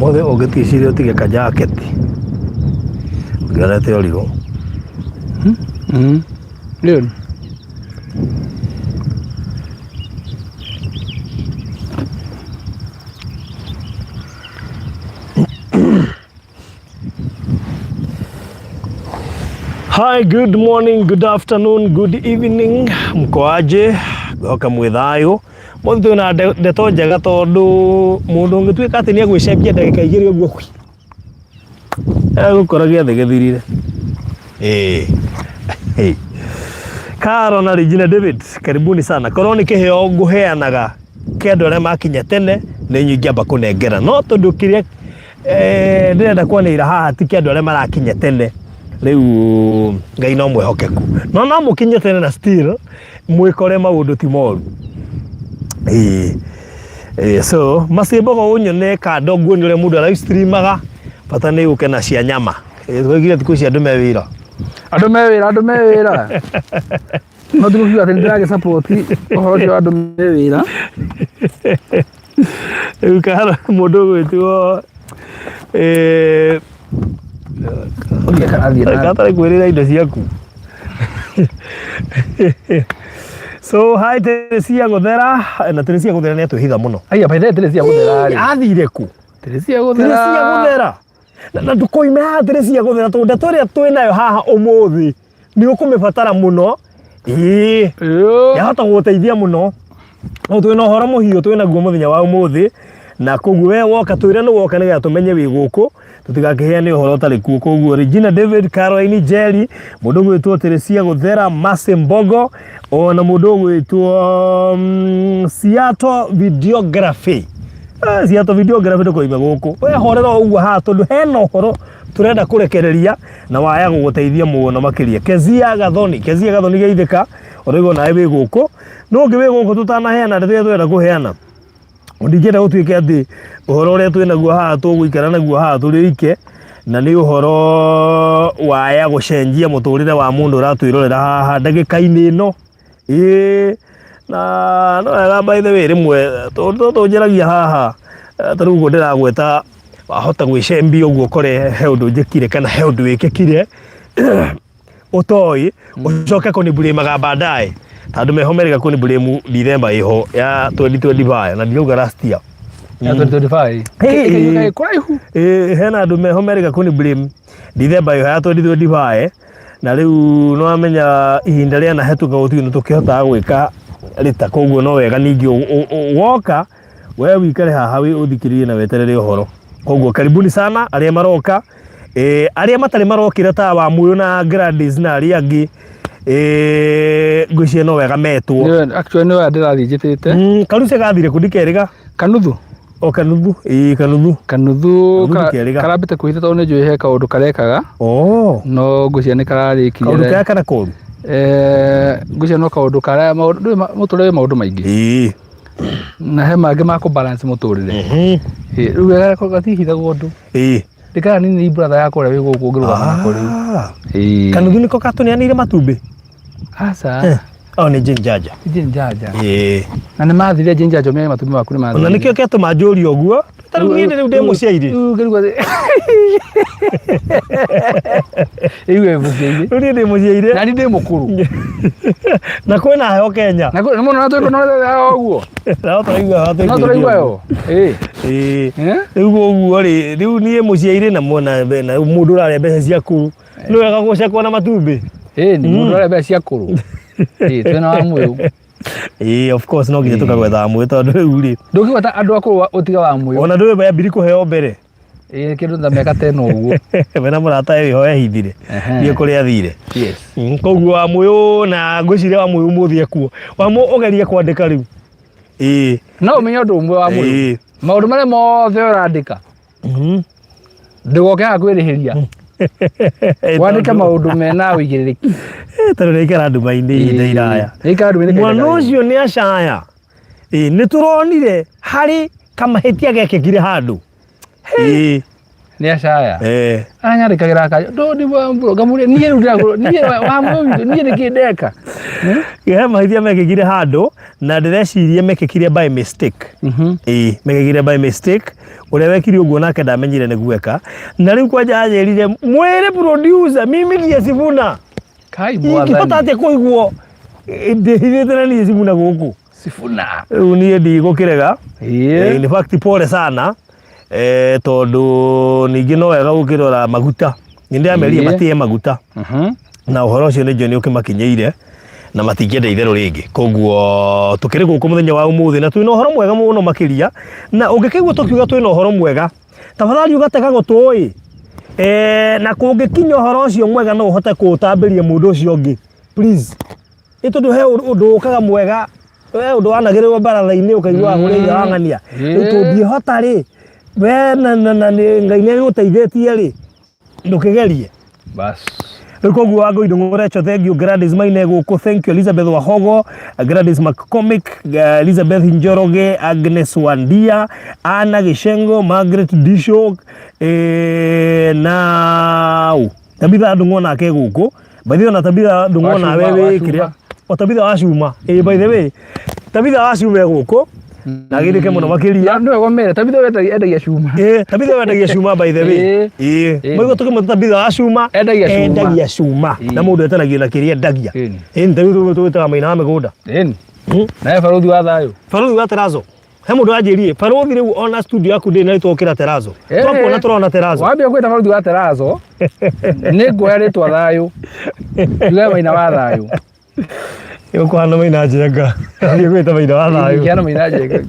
Ũmũthĩ ũngĩticiria ũtige kajaketi ũngĩonete ũrigũ. Rĩu Hi, good morning, good afternoon, good evening. Mkoaje? Ngũhoka mwĩ thayũ. Mũthĩ twĩna ndeto njega tondũ mũndũ ũngĩtuĩka atĩ nĩ egwĩcembia ndagĩka igĩrĩ ũguo hwi, egũkora gĩathĩ gĩthirire. Ĩĩ. Hey. Karo na Regina David, karibuni sana. Korwo nĩ kĩheo ngũheanaga kĩa andũ arĩa makinya tene nĩ inyuĩ ingĩamba kũnengera no tondũ kĩrĩa eh, ndĩrenda kwanĩrĩra haha ti kĩa andũ arĩa marakinya tene rĩu Ngai no mwĩhokeku no no mũkinye tene na still mwĩkore maũndũ ti moru. Ĩĩ. Ĩĩ, so macimbogo ũnyone kando nguone ũrĩa mũndũ live streamaga bata nĩ ũke na cia nyama. Ĩĩ, twaigire thikũ ici andũ me wĩra. Andũ me wĩra, andũ me wĩra. No ti gũkiuga atĩ nĩndĩragĩ support ũhoro ũcio wa andũ me wĩra. Rĩu kana mũndũ ũgwĩtwo eh, Ũthiĩ karathiĩ na gatarĩ kwĩrĩra indo ciaku. So hi Teresia Gũthera, na Teresia Gũthera nĩ atwĩhitha mũno. Aya by the way Teresia Gũthera rĩ. Athire kũ? Teresia Gũthera. Teresia Gũthera. Na ndũkoime haha Teresia Gũthera tondũ ndeto ĩrĩa twĩ nayo haha ũmũthĩ nĩ ũkũmĩbatara mũno. Ĩĩ. Yo. Yahota gũgũteithia mũno. No twĩna ũhoro mũhiũ twĩ naguo mũthenya wa ũmũthĩ na koguo we woka twĩre nĩ woka nĩgetha tũmenye wĩ gũkũ tũtigakĩheane ũhoro ũtarĩ kuo. Koguo Regina David, Caroline Njeri, mũndũ ũgwĩtwo Teresia Gũthera, Mercy Mbogo ona mũndũ ũgwĩtwo Seattle Videography. Seattle Videography ndũkoime gũkũ. We horera o ũguo haha tondũ hena ũhoro tũrenda kũrekereria na waya gũgũteithia mũno makĩria. Kezia Gathoni, Kezia Gathoni geithĩka ũraigua nawe wĩ gũkũ. No ũngĩ wĩ gũkũ tũtanaheana ndeto ĩrĩa tũrenda kũheana. Ndingĩenda gũtuĩke atĩ ũhoro ũrĩa twĩ naguo haha tũgũikara naguo haha tũrĩ oike na nĩ ũhoro waya gũcenjia mũtũrĩre wa mũndũ ũratwĩrorera haha ndagĩka-inĩ ĩno. Ĩĩ na no wega by the way rĩmwe tondũ tũnjaragia haha ta rĩu ũguo ndĩragweta wahota gwĩcembia ũguo ũkore he ũndũ njĩkire kana he ũndũ wĩkĩkire ũtoĩ ũcoke kũniblame baadaye tondũ meho merĩga kũniblame December ĩho ya 2025 na ndirauga last year. Ya 2025. Hey. Ĩ kũraihu. Ĩĩ hena andũ meho merĩga kũniblame December ĩho ya 2025 na rĩu nĩ wamenya ihinda rĩanahĩtũka gũtirĩ ũndũ tũkĩhotaga gwĩka rĩta koguo no wega ningĩ woka we wikare haha wĩ ũthikĩrĩrie na weterere ũhoro. Koguo karibuni sana arĩa maroka eh, arĩa matarĩ marokĩra ta wa Muyo na Gladys na arĩa angĩ eh, ngwĩciria no wega metwo. Nĩwe actually nĩwe ndĩrathiĩ njĩtĩte. Karuce gathire kũ ndikerĩga Kanuthu. O kanuthu ĩĩ kanuthu. Kanuthu Kanuthu ndikerĩga. karambĩte kwĩhitha tondũ nĩ njũĩ he kaũndũ karekaga. Oh. No ngwĩciria nĩ kararĩkirie. Kaũndũ kaya kana koru? Eh, ngwĩciria no kaũndũ karĩa maũndũ ndũĩ mũtũrĩre wĩ maũndũ maingĩ. Ĩĩ. Na he mangĩ ma kũ balance mũtũrĩre. Ĩĩ, rĩu gatihithagwo ũndũ. Ĩĩ. Ndikara nini brother yakwa ũrĩa wĩ gũkũ ũngĩrũgama nako rĩu. Ĩĩ. Kanuthu nĩko katũneanĩire matumbĩ? Aca. Oh, nĩ Jane Jaja. Jane Jaja. Ĩĩ. Na nĩ mathire Jane Jaja ũmenye matumbĩ maku nĩ mathire. Ona nĩkĩo kĩatũma njũrie ũguo. Ta rĩu niĩ rĩu ndĩ mũciairĩ. Rĩu wĩ mũciairĩ. Rĩu niĩ ndĩ mũciairĩ. Na niĩ ndĩ mũkũrũ. Na kwĩna heho Kenya. Na kwĩna mũno na twĩkũnorera ũguo. No tũraigua No tũraigua yo. Ĩĩ. Ĩĩ. Rĩu ũguo rĩ, rĩu niĩ mũciairĩ na mwena na mũndũ ũrarĩa mbeca cia kũrũ. Nĩ wega gũcekwo na matumbĩ. Ĩĩ ni mũndũ ũrarĩa mbeca cia kũrũ. Ĩĩ twĩna wa mwĩũ. Ĩĩ of course no nginya tũkagwetha wa mwĩũ tondũ rĩu rĩ. Ndũngĩgweta andũ akũrũ ũtige wa mwĩũ. Ona ndũĩ wambiri kũheo mbere. Ĩĩ kĩndũ ta mĩaka ta ĩno ũguo. Wena mũrata wĩho ehithire. Ndiĩ kũrĩa athire. Yes. Koguo wa mwĩũ na ngwĩciria wa mwĩũ ũmũthĩ ekuo. Wa mwĩũ ũgerie kwandĩka rĩu. Ĩĩ. No ũmenye ũndũ ũmwe wa mwĩũ. Maũndũ marĩa mothe ũrandĩka. Ndũgoke haha kwĩrĩhĩria. Wandĩke maũndũ mena ũigĩrĩrĩki. Tondũ nĩaikara nduma-inĩ ihinda iraya. Nĩaikara nduma-inĩ kahinda Mwana karaihu. ũcio nĩ acaya. Ĩĩ nĩ tũronire harĩ kamahĩtia gekĩkire handũ. Ĩĩ. Nĩ acaya. Eh. Aranyandĩkagĩra akanja ndũndi wa ngamũria niĩ rĩu ndĩragũrwo niĩ wa mũndũ niĩ nĩkĩ ndeka. He mahĩtia mekĩkire handũ na ndĩreciria mekĩkire by mistake. Ĩĩ, mekĩkire by mistake. Ũrĩa wekire ũguo nake ndamenyire nĩ gwĩka. Na rĩu kwanja anjĩrire mwĩre producer mimi ndiye Sifuna. Kai Ingĩhota mwathani. atĩa kũiguo ndĩhithĩte na niĩ Sifuna gũkũ. Sifuna. Rĩu niĩ ndigũkĩrega. Ĩĩ. In fact pole sana tondũ ningĩ no wega gũkĩrora maguta. Nĩ ndĩramerire Ĩĩ. matige maguta. Na ũhoro ũcio nĩ njũĩ nĩ ũkĩmakinyĩire na matingĩenda itherũ rĩngĩ. Koguo tũkĩrĩ gũkũ mũthenya wa ũmũthĩ na twĩna ũhoro mwega mũno makĩria. Na ũngĩkĩigua tũkiuga twĩna ũhoro mwega, tafadhali ũgatega gũtũ ĩ. Na kũngĩkinya ũhoro ũcio mwega no ũhote kũũtambĩria mũndũ ũcio ũngĩ. Please. Nĩ tondũ he ũndũ ũkaga mwega, he ũndũ wanagĩrĩrwo baratha-inĩ ũkaigua ũrĩa ithe wa ng'ania. Rĩu tũngĩhota rĩ, we na Ngai nĩ agĩgũteithĩtie rĩ, ndũkĩgerie. Bas. Rĩu koguo Wangũi Ndũng'ũ thank you Gladys Maine gũkũ, thank you Elizabeth Wahogo, Gladys McCormick, Elizabeth Njoroge, Agnes Wandia, Anna Gĩcengo, Margaret Disho, na Tabitha Ndũng'ũ nake gũkũ. By the way ona Tabitha Ndũng'ũ nawe wĩ kĩrĩa o Tabitha wa Cuma. Ĩĩ by the way Tabitha wa Cuma e gũkũ na agĩrĩke mũno makĩria. Nĩ wega ũmere Tabitha endagia cuma. Ĩĩ Tabitha wendagia cuma by the way. Ĩĩ maigua tũkĩmwĩta Tabitha wa Cuma endagia cuma. Endagia cuma na mũndũ etanagio na kĩrĩa endagia. Ĩĩ Tabitha tũgwĩtaga Maina wa mĩgũnda. Ĩni. Nawe barũthi wa thayũ. Barũthi wa Terazo. He mũndũ anjĩrire barũthi rĩu ona studio yaku ndĩrĩ na rĩtwa ũkĩra Terazo. Twakuona tũrona Terazo. Wambia kwĩta barũthi wa Terazo nĩ nguoya rĩtwa thayũ. Njuge Maina wa thayũ. Ũkũhana Maina Njenga. Thiĩ gwĩta Maina wa thayũ. Kĩhana Maina Njenga.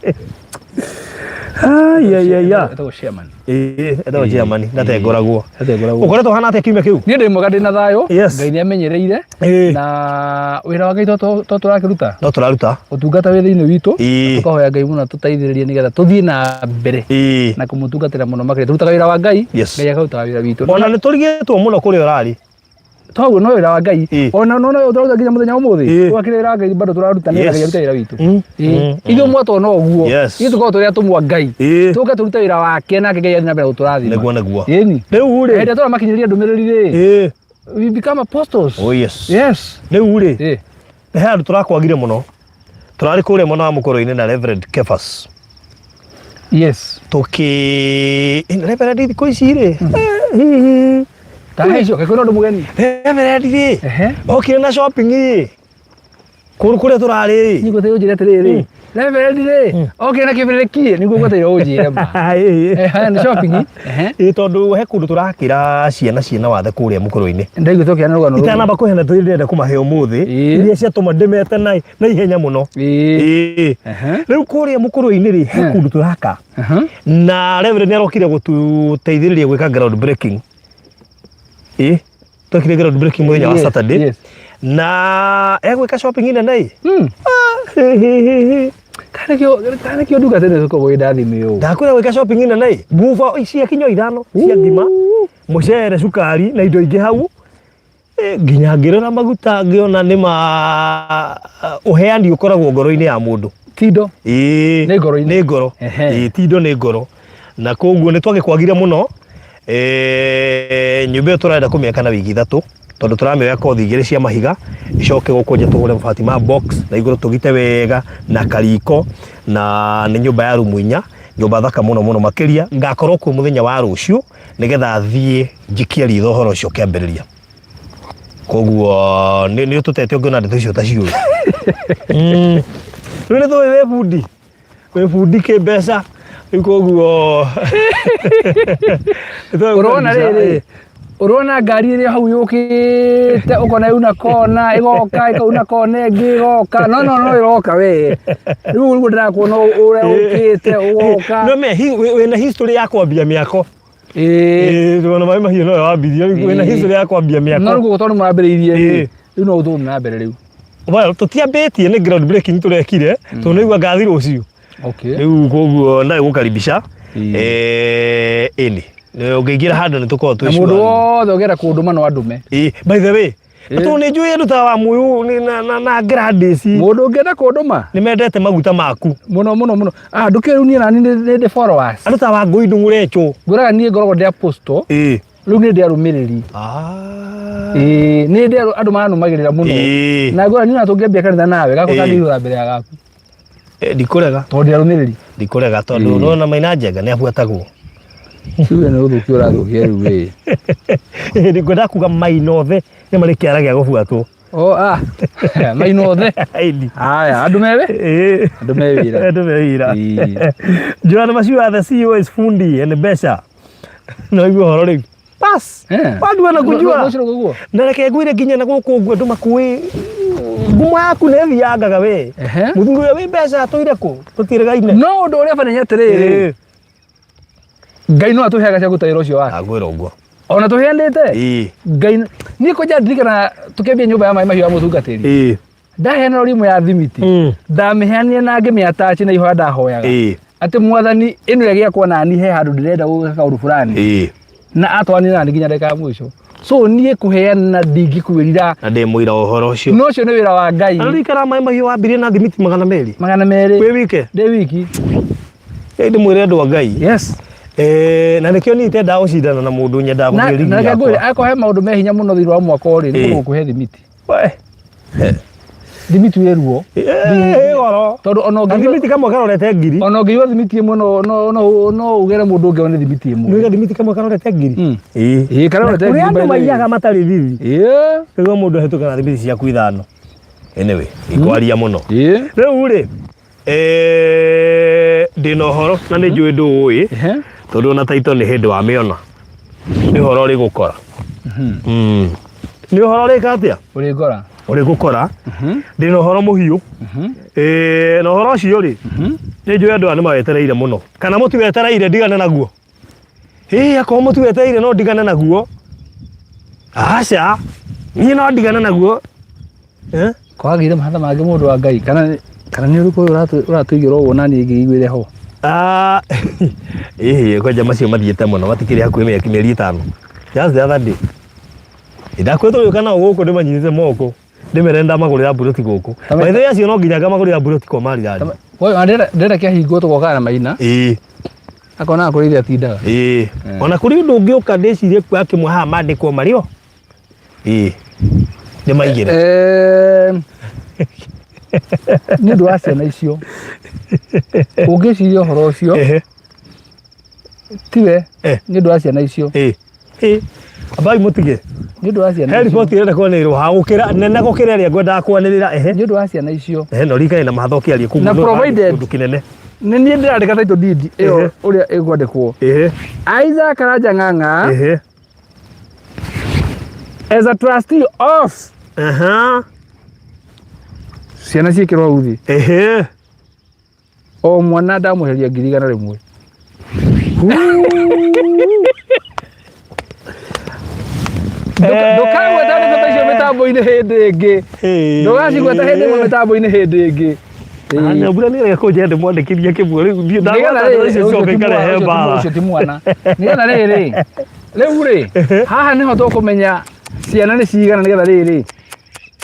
Ai ai ai. Etagwo chairman. Ĩĩ, etagwo chairman, ndatengũragwo. Ndatengũragwo. Ũkoretwo ũhana atĩa kiumia kĩu? Niĩ ndĩ mwega ndĩ na thayũ. Yes. Ngai nĩ amenyereire. Ĩĩ. Na wĩra wa Ngai to to tũrakĩruta. No tũraruta. Ũtungata wĩ thĩinĩ witũ. Ĩĩ. Tũkahoya Ngai mũno atũteithĩrĩrie nĩgetha tũthiĩ na mbere. Ĩĩ. Na kũmũtungatĩra mũno makĩria. Tũrutaga wĩra wa Ngai. Yes. Ngai akarutaga wĩra witũ. Ona nĩ tũrigĩtwo mũno kũrĩa ũrarĩ. Toguo no wĩra wa Ngai. Ĩĩ. Ona no no tũraruta nginya mũthenya wa ũmũthĩ. Ĩĩ. Twakĩrĩ wĩra wa Ngai bado tũraruta nĩgetha Yes. Ngai arute wĩra witũ. Ĩĩ. Mm. Ithuĩ mwatwona ũguo. Yes. Ithuĩ tũkoragwo tũrĩ atũmwo a Ngai. Ĩĩ. Tũke tũrute wĩra wake nake Ngai athiĩ na mbere gũtũrathima. Nĩguo nĩguo. Ĩni. Rĩu rĩ. Hĩndĩ ĩrĩa tũramakinyĩria ndũmĩrĩri rĩ. Ĩĩ. We become apostles. Oh yes. Yes. Rĩu rĩ. Ĩĩ. Nĩ handũ tũrakwagire mũno. Tũrarĩ kũrĩa mwena wa Mũkũrũ-inĩ na Reverend Kefas. Yes. Tũkĩ Reverend thikũ ici rĩ. Hihi. Ta he icio, kaĩ kwĩna ũndũ mũgeni? Reverend rĩ. Ehe. Okire na shopping rĩ. Kũrĩ kũrĩa tũrarĩ rĩ. Nĩguo ũnjĩre atĩrĩrĩ. Reverend rĩ, okire na kĩbĩrĩrĩki nĩguo ngwetereire ũnjĩre ma. Ehe, nĩ shopping. Ehe. Ĩĩ tondũ he kũndũ tũrakĩra ciana ciĩna wathe kũrĩa Mũkũrũ-inĩ. Ndaigua tũkĩana rũgano rũmwe. Itanamba kũheana tũrĩa ndĩrenda kũmahe ũmũthĩ, Ĩĩ. iria ciatũma ndĩmete na ihenya mũno. Ĩĩ. Ĩĩ. Ehe. Rĩu kũrĩa Mũkũrũ-inĩ rĩ, he kũndũ tũraka. Ehe. Na Reverend nĩ arokire gũtũteithĩrĩria gwĩka ground breaking. Ĩĩ. Twekire ground breaking mũthenya wa Yes, Saturday. yes. Na egwĩka shopping nene ĩ. Kana kĩo ndungata ĩno ĩkoragwo ĩ ndathime ũũ. Ndakwĩra gwĩka shopping nene ĩ. Buba cia kinyo ithano cia ngima, mũcere, cukari na indo ingĩ hau. Nginya ngĩrora maguta ngĩona nĩ ma ũheani ũkoragwo ngoro-inĩ ya mũndũ. Tindo. Ĩĩ. Nĩ ngoro-inĩ. Nĩ ngoro. Ehe. Ĩĩ, tindo nĩ ngoro. Na koguo nĩ twagĩkwagire mũno. Nyũmba ĩyo tũrenda kũmĩaka na wiki ithatũ tondũ tũramĩoya kothi igĩrĩ cia mahiga icoke gũkũ nja tũgũre mabati ma box na igũrũ tũgite wega na kariko na nĩ nyũmba ya rumu inya, nyũmba thaka mũno mũno makĩria. Ngakorwo kuo mũthenya wa rũciũ nĩgetha thiĩ njikie ritho ũhoro ũcio ũkĩambĩrĩria. Koguo nĩ ũtũtete ũngĩona ndeto icio ũtaciũĩ. Rĩu nĩ tũĩ wĩ bundi. Wĩ bundi kĩmbeca. Rĩu koguo Ũrona rĩrĩ, ũrona ngari ĩrĩa hau yũkĩte ũkona yauna kona ĩgoka ĩkauna kona ĩngĩ ĩgoka no no no ĩroka we rĩu ũguo ndĩrakuona ũrĩa ũkĩte ũgoka No me wĩna history ya kwambia mĩako. Ĩĩ. Ĩĩ tondũ maĩ mahiũ nowe wambirie rĩu wĩna Ĩĩ. history ya kwambia No mĩako. rĩu tondũ mũrambĩrĩirie Ĩĩ. rĩu no ũthiĩ na mbere rĩu. Well, tũtiambĩtie nĩ ground breaking tũrekire tondũ nĩigua ngathi rũciũ. Okay. Rĩu koguo nawe gũkaribisha. Ĩĩ. Ĩni. Ũngĩingĩra handũ nĩ tũkoragwo twĩ Na mũndũ sure. wothe ũngĩenda kũndũma no andũme. Ĩĩ, by the way, Tondũ nĩ njũĩ andũ ta wa Muyu na Gladys Mũndũ ũngĩenda kũndũma nĩ mendete maguta maku. Mũno mũno mũno. Ah, ndũkĩrĩ rĩu niĩ nani nĩ ndĩ followers. Andũ ta wa Ngũi Ndung'urecho. Ngwĩraga niĩ ngoragwo ndĩ apostle. Rĩu nĩ ndĩ arũmĩrĩri. Ĩĩ, nĩ ndĩ andũ maranũmagĩrĩra mũno. Na ngwĩra niĩ ona tũngĩambia kanitha nawe gakwa kangĩihũra mbere ya gaku. Ndikũrega. Tondũ ndĩ arũmĩrĩri. Ndikũrega tondũ nĩwona Maina Njenga nĩ abuatagwo. Rĩu we nĩ gũthũkia ũrathũkia rĩu wĩ. Ngwendaga kuga Maina othe nĩ marĩ kĩara gĩa gũbuatwo. Oh, ah. Maina othe. Ĩni. Haya, andũ mewe? Andũ me wĩra. Andũ me wĩra. Ĩĩ. Joan Maciwa the CEO is fundi and mbeca. No igua ũhoro rĩu. Bas. Watu wanakujua. No, no, no, no, Na reke ngwĩre nginya na gũkũ ũguo andũ makũĩ ngumo yaku nĩ ĩthiangaga we. Mũthuri ũrĩa wĩ mbeca atũire kũ? Tũtiĩrĩgaine. No ũndũ ũrĩa bani nĩ atĩrĩrĩ. Ngai no atũheaga cia kũruta wĩra ũcio wake. Ngwĩra ũguo. Ona tũheanĩte. Ngai niĩ kwanja ndirikana tũkĩambia nyũmba ya maĩ mahiũ ya mũtungatĩri. Ndaheana rori ĩmwe ya thimiti. Ndamĩheanire na ngĩmĩatachi na ihoya ndahoyaga. Atĩ mwathani ĩno ĩgĩakwo nani he handũ ndĩrenda gwĩka kaũndũ fulani. Na atwanire nani nginya ndagĩka ya mũico. So niĩ kũheana ndingĩkwĩrira. Na ndĩ mũira wa ũhoro ũcio. No ũcio nĩ wĩra wa Ngai. Na ririkana maĩ mahiũ wambirie na thimiti 200. 200. Wĩ wike? Ndĩ wiki. Ĩ ndĩmwĩre andũ a Ngai. Yes. Na nĩkĩo niĩ itendaga gũcindana na mũndũ, nyendaga Na gũthiĩ rigi na reke ngwĩre yakwa. akorwo he maũndũ me hinya mũno thĩinĩ wa mwaka ũrĩ, nĩ mũndũ gũkũhe thimiti. We. Thimiti wĩ ruo. Ĩ goro. Tondũ ona ũngĩigua Gathimiti kamwe karorete ngiri. Ona ũngĩigua thimiti ĩmwe no ũgere mũndũ ũngĩ one thimiti ĩmwe. Nĩ gathimiti kamwe karorete ngiri. Ĩĩ. Ĩĩ, karorete Kũrĩ ngiri andũ by the way. maiyaga matarĩ thithi. Ĩĩ. Rĩu mũndũ ahĩtũka na thimiti ciaku ithano. Anyway, ikwaria mũno. Ĩĩ. Rĩu rĩ, ndĩna ũhoro na nĩ njũĩ ndũũĩ tondũ ona taito nĩ hĩndĩ wamĩona. Nĩ ũhoro ũrĩ gũkora. Nĩ ũhoro ũrĩka atĩa? Ũrĩ ngora. Ũrĩ gũkora. Ndĩna ũhoro mũhiũ. Na ũhoro ũcio rĩ, nĩ njũĩ andũ aya nĩ mawetereire mũno. Kana mũtiwetereire ndigane naguo. Ĩĩ akorwo mũtiwetereire no ndigane naguo. Aca, niĩ no ndigane naguo. Kwagĩire mahatha mangĩ mũndũ wa Ngai kana nĩ ũrĩkũ ũyũ ũratũigĩra ũguo na niĩ ngĩiguĩre ho? Ĩhĩ kwanja macio mathiĩte mũno matikĩrĩ hakuhĩ mĩeri 5. Just the other day. Ndakwĩrwo tũgĩũka nao gũkũ ndĩmanyitĩte moko ndĩmere ndamagũrĩra mburoti gũkũ. By the way acio no nginya ngamagũrĩra mburoti kwa Maridadi. Ndĩrenda kĩahingwo tũgokaga na Maina. Ĩĩ. Akonaga kũrĩa ithe atindaga. Ĩĩ. Ona kũrĩ ũndũ ũngĩũka ndĩcirie kuoya kĩmwe haha mandĩkwo marĩ o. Ĩĩ. Nĩ maigĩre. Nĩ ũndũ wa ciana icio. Ũngĩciria ũhoro ũcio. Tiwe. Nĩ ũndũ wa ciana icio. Ĩĩ. Ambai mũtige. Nĩ ũndũ wa ciana He icio. riboti ĩrenda kwanĩrĩrwo haha gũkĩra nene gũkĩra ĩrĩa ngwendaga kwanĩrĩra ehe. Nĩ ũndũ wa ciana icio. Ehe no ririkane na mahatha ũkĩaria kũu. Na provided kũndũ kĩnene. Nĩ niĩ ndĩrandĩka title deed ĩyo ũrĩa ĩkwandĩkwo. Isaac Karanja Ng'ang'a. As a trustee of ciana ciĩkĩrwo hau thĩ. O mwana ndamweheria 100,000. Ndũkagweta ndeto ta icio mĩtambo-inĩ hĩndĩ ĩngĩ. Ndũgacigweta hĩndĩ ĩmwe mĩtambo-inĩ hĩndĩ ĩngĩ. Nyambura nĩ reke kũnjĩra ndĩmwandĩkithie kĩmwe rĩu thiĩ Nĩgetha ndagwata rĩrĩ, icio ũcio cicoke ti ikarehe mwana, mbara. ũcio ti mwana. Nĩgetha rĩrĩ, rĩu rĩ, haha nĩho tũkũmenya ciana nĩ cigana nĩgetha rĩrĩ,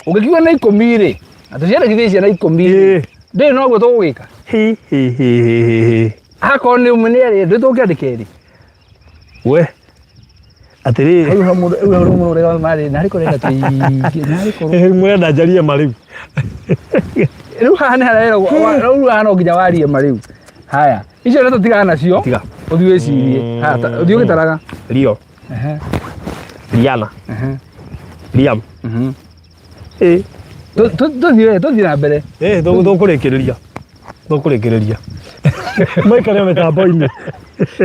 ũngĩkiuga nĩ 10 rĩ, na tũciandĩkithie ciana 10 rĩ, ndĩrĩ noguo tũgũgĩka. Hi, hi, hi, hi, hi, hi. Akorwo nĩ ũmwe nĩ erĩ, ndũĩ tũngĩandĩka erĩ. We. Atĩrĩrĩ. Rĩu hau mũndũ rĩu hau mũndũ ũrĩa marĩ na harĩ kũrenda tũingĩ na harĩ korwo. Mũrenda njarie ma rĩu. Rĩu haha nĩ hareragwo rĩu haha no nginya warie ma rĩu. Haya, icio nĩ tũtigana nacio. Tiga. Ũthiĩ wĩcirie. Haya, ũthiĩ ũgĩtaraga. Rio. Riana. Liam. Ĩ. Tũthiĩ tũthiĩ na mbere. Ĩ, tũkũrĩkĩrĩria. Tũkũrĩkĩrĩria. Maikare mĩtambo-inĩ.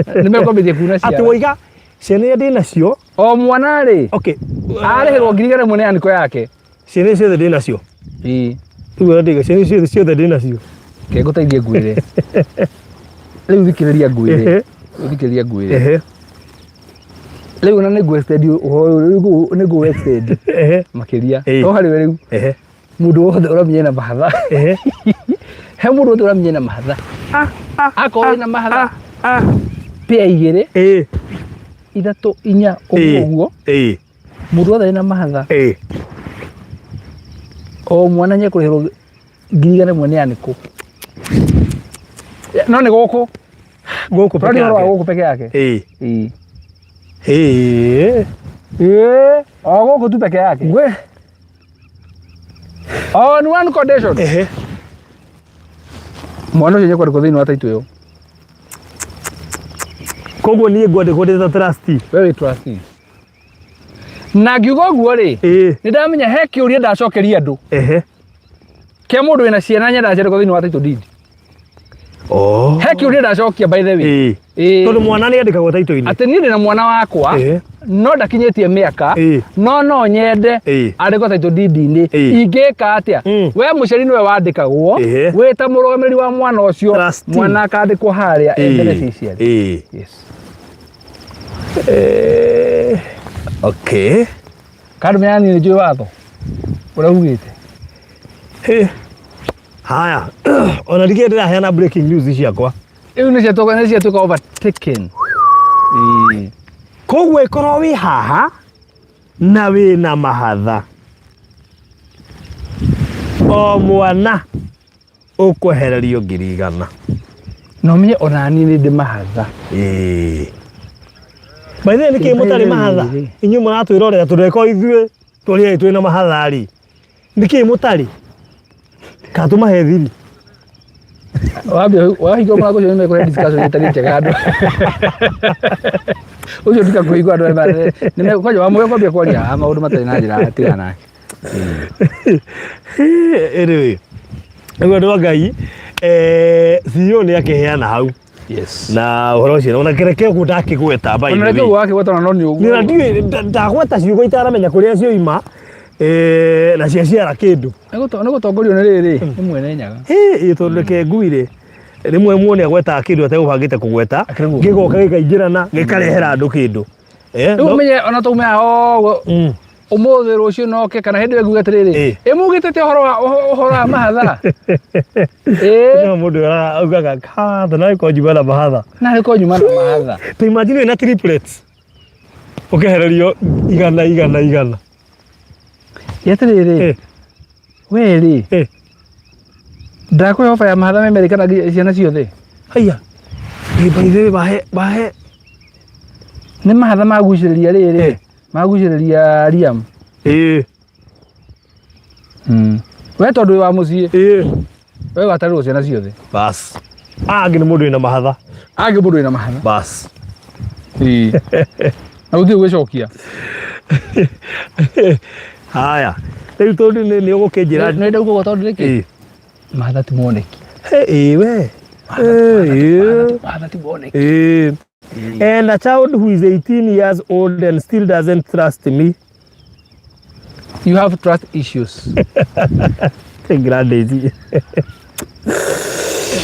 Nĩ mekwambĩrĩria kuna ciara. Atĩ waiga ciana iria ndĩ nacio. O mwana rĩ. Okay. Arĩhĩrwo 100,000 nĩ aniko yake. Ciana icio ciothe ndĩ nacio. Ĩĩ. Rĩu ũrĩa ndĩga ciana icio ciothe ndĩ nacio. Ke ngũteithie ngwĩre. Rĩu thikĩrĩria ngwĩre. Rĩu thikĩrĩria ngwĩre. Rĩu ona nĩ ngũ extend ũhoro ũyũ, rĩu nĩ ngũ extend makĩria. To harĩ we rĩu. Mũndũ wothe ũramenya ena mahatha. He mũndũ wothe ũramenya ena mahatha. Akorwo wĩna mahatha pĩa 2, 3, 4, ũguo ũguo. Mũndũ wothe wĩna mahatha. O mwana nĩekũrĩhĩrwo 100,000 nĩ anĩkũ? No nĩ gũkũ. Gũkũ peke yake. Ũhoro wa gũkũ peke yake. Ĩĩ. Ĩĩ. Ĩĩ. Ĩĩ, o gũkũ tu peke yake. We. On one condition. Ehe. Mwana ũcio nĩekwandĩkwo thĩinĩ wa title ĩyo. Koguo niĩ ngwandĩkwo ndĩ ta trustee. We wĩ trustee. Na ngiuga ũguo rĩ, Ĩĩ. nĩ ndamenya he kĩũria ndacokeria andũ Ehe. kĩa mũndũ wĩna ciana nyendaga ciandĩkwo thĩinĩ wa title deed. Oh. He kĩũria ndacokia by the way. Ĩĩ. Ĩĩ. Tondũ mwana nĩ andĩkagwo title-inĩ. Atĩ niĩ ndĩna mwana wakwa Ĩĩ. no ndakinyĩtie mĩaka Ĩĩ. no no nyende Ĩĩ. andĩkwo title deed-inĩ. Ĩĩ. Ingĩka atĩa? We mũciari nĩwe wandĩkagwo Ĩĩ. wĩ ta mũrũgamĩrĩri wa mwana ũcio Trustee. mwana akandĩkwo harĩa e mbere cia aciari. Ĩĩ. Yes. Eh, okay. Kandũ menya niĩ nĩnjũĩ watho ũrĩa ugĩte. Hey. Haya, ona ndikĩrĩ ndĩraheana breaking news ciakwa. Rĩu nĩ ciatuĩka nĩ ciatuĩka overtaken. Ĩĩ. Koguo ĩkorwo wĩ haha na wĩna mahatha o mwana ũkwehererio 100,000. Na ũmenye ona niĩ nĩ ndĩ mahatha. Ĩĩ. By the way, nĩkĩ mũtarĩ mahatha? Inyuĩ mũratwĩrorera tũreko ithuĩ tũrĩ erĩ twĩna mahatha rĩ. Nĩkĩ mũtarĩ? Kana tũmahe thiri? Wambia wahingũra mũrango ũcio nĩmekũhe discussion ĩtarĩ njega andũ. Ũcio tiga kũhingũra andũ arĩa nĩme kwanja wamũge kwambia kwaria ah, maũndũ matarĩ na njĩra tigana nake. Anyway, nĩguo andũ a Ngai, eh, CEO nĩ akĩheana hau Yes. na ũhoro ũcio ona kĩreke ũguo ndakĩgweta by the Ona reke way. ũguo wakĩgweta ona no nĩ ũguo. Nĩ ndiũĩ ndagweta ciugo itaramenya kũrĩa cioima eh, na ciaciara kĩndũ. Nĩ gũtongorio nĩ rĩrĩ nĩ mwene nyaga. Ĩ tondũ reke nguire rĩmwe muone agwetaga kĩndũ ategũbangĩte kũgweta Akĩrigwo. gĩgoka gĩkaingĩrana gĩkarehera andũ kĩndũ. Eh, Rĩu no- ũmenye ona taume haha ũguo Ũmũthĩ rũciũ noke kana hĩndĩ ĩyo nguge atĩrĩrĩ Ĩ. ĩ mugĩtĩte ũhoro wa ũhoro wa mahatha ĩ No mũndũ augaga katha no ĩkorwo njuma na mahatha. na rĩko nyuma na mahatha. Ta imagine wĩna triplets ũkehererio igana igana igana. Ĩ atĩrĩrĩ we rĩ ndakũhe ofa ya mahatha me merĩ kana nginya ciana ciothe. Haiya. Ĩ by the way wahe wahe Nĩ mahatha magucĩrĩria rĩrĩ magucĩrĩria Liam. We tondũ wĩ wa mũciĩ we watarĩrwo ciana ciothe. Bas. Angĩ nĩ mũndũ wĩna mahatha. Angĩ mũndũ wĩna mahatha. Bas. Ĩĩ. Na gũtirĩ gwĩcokia. Haya. Rĩu tondũ nĩ ũgũkĩnjĩra. Nĩ ndauga ũguo tondũ nĩkĩ? Mahatha ti moneki. Ĩĩ we. Ĩĩ. Mahatha ti moneki. Ĩĩ. And a child who is 18 years old and still doesn't trust me. You have trust issues. Grandies.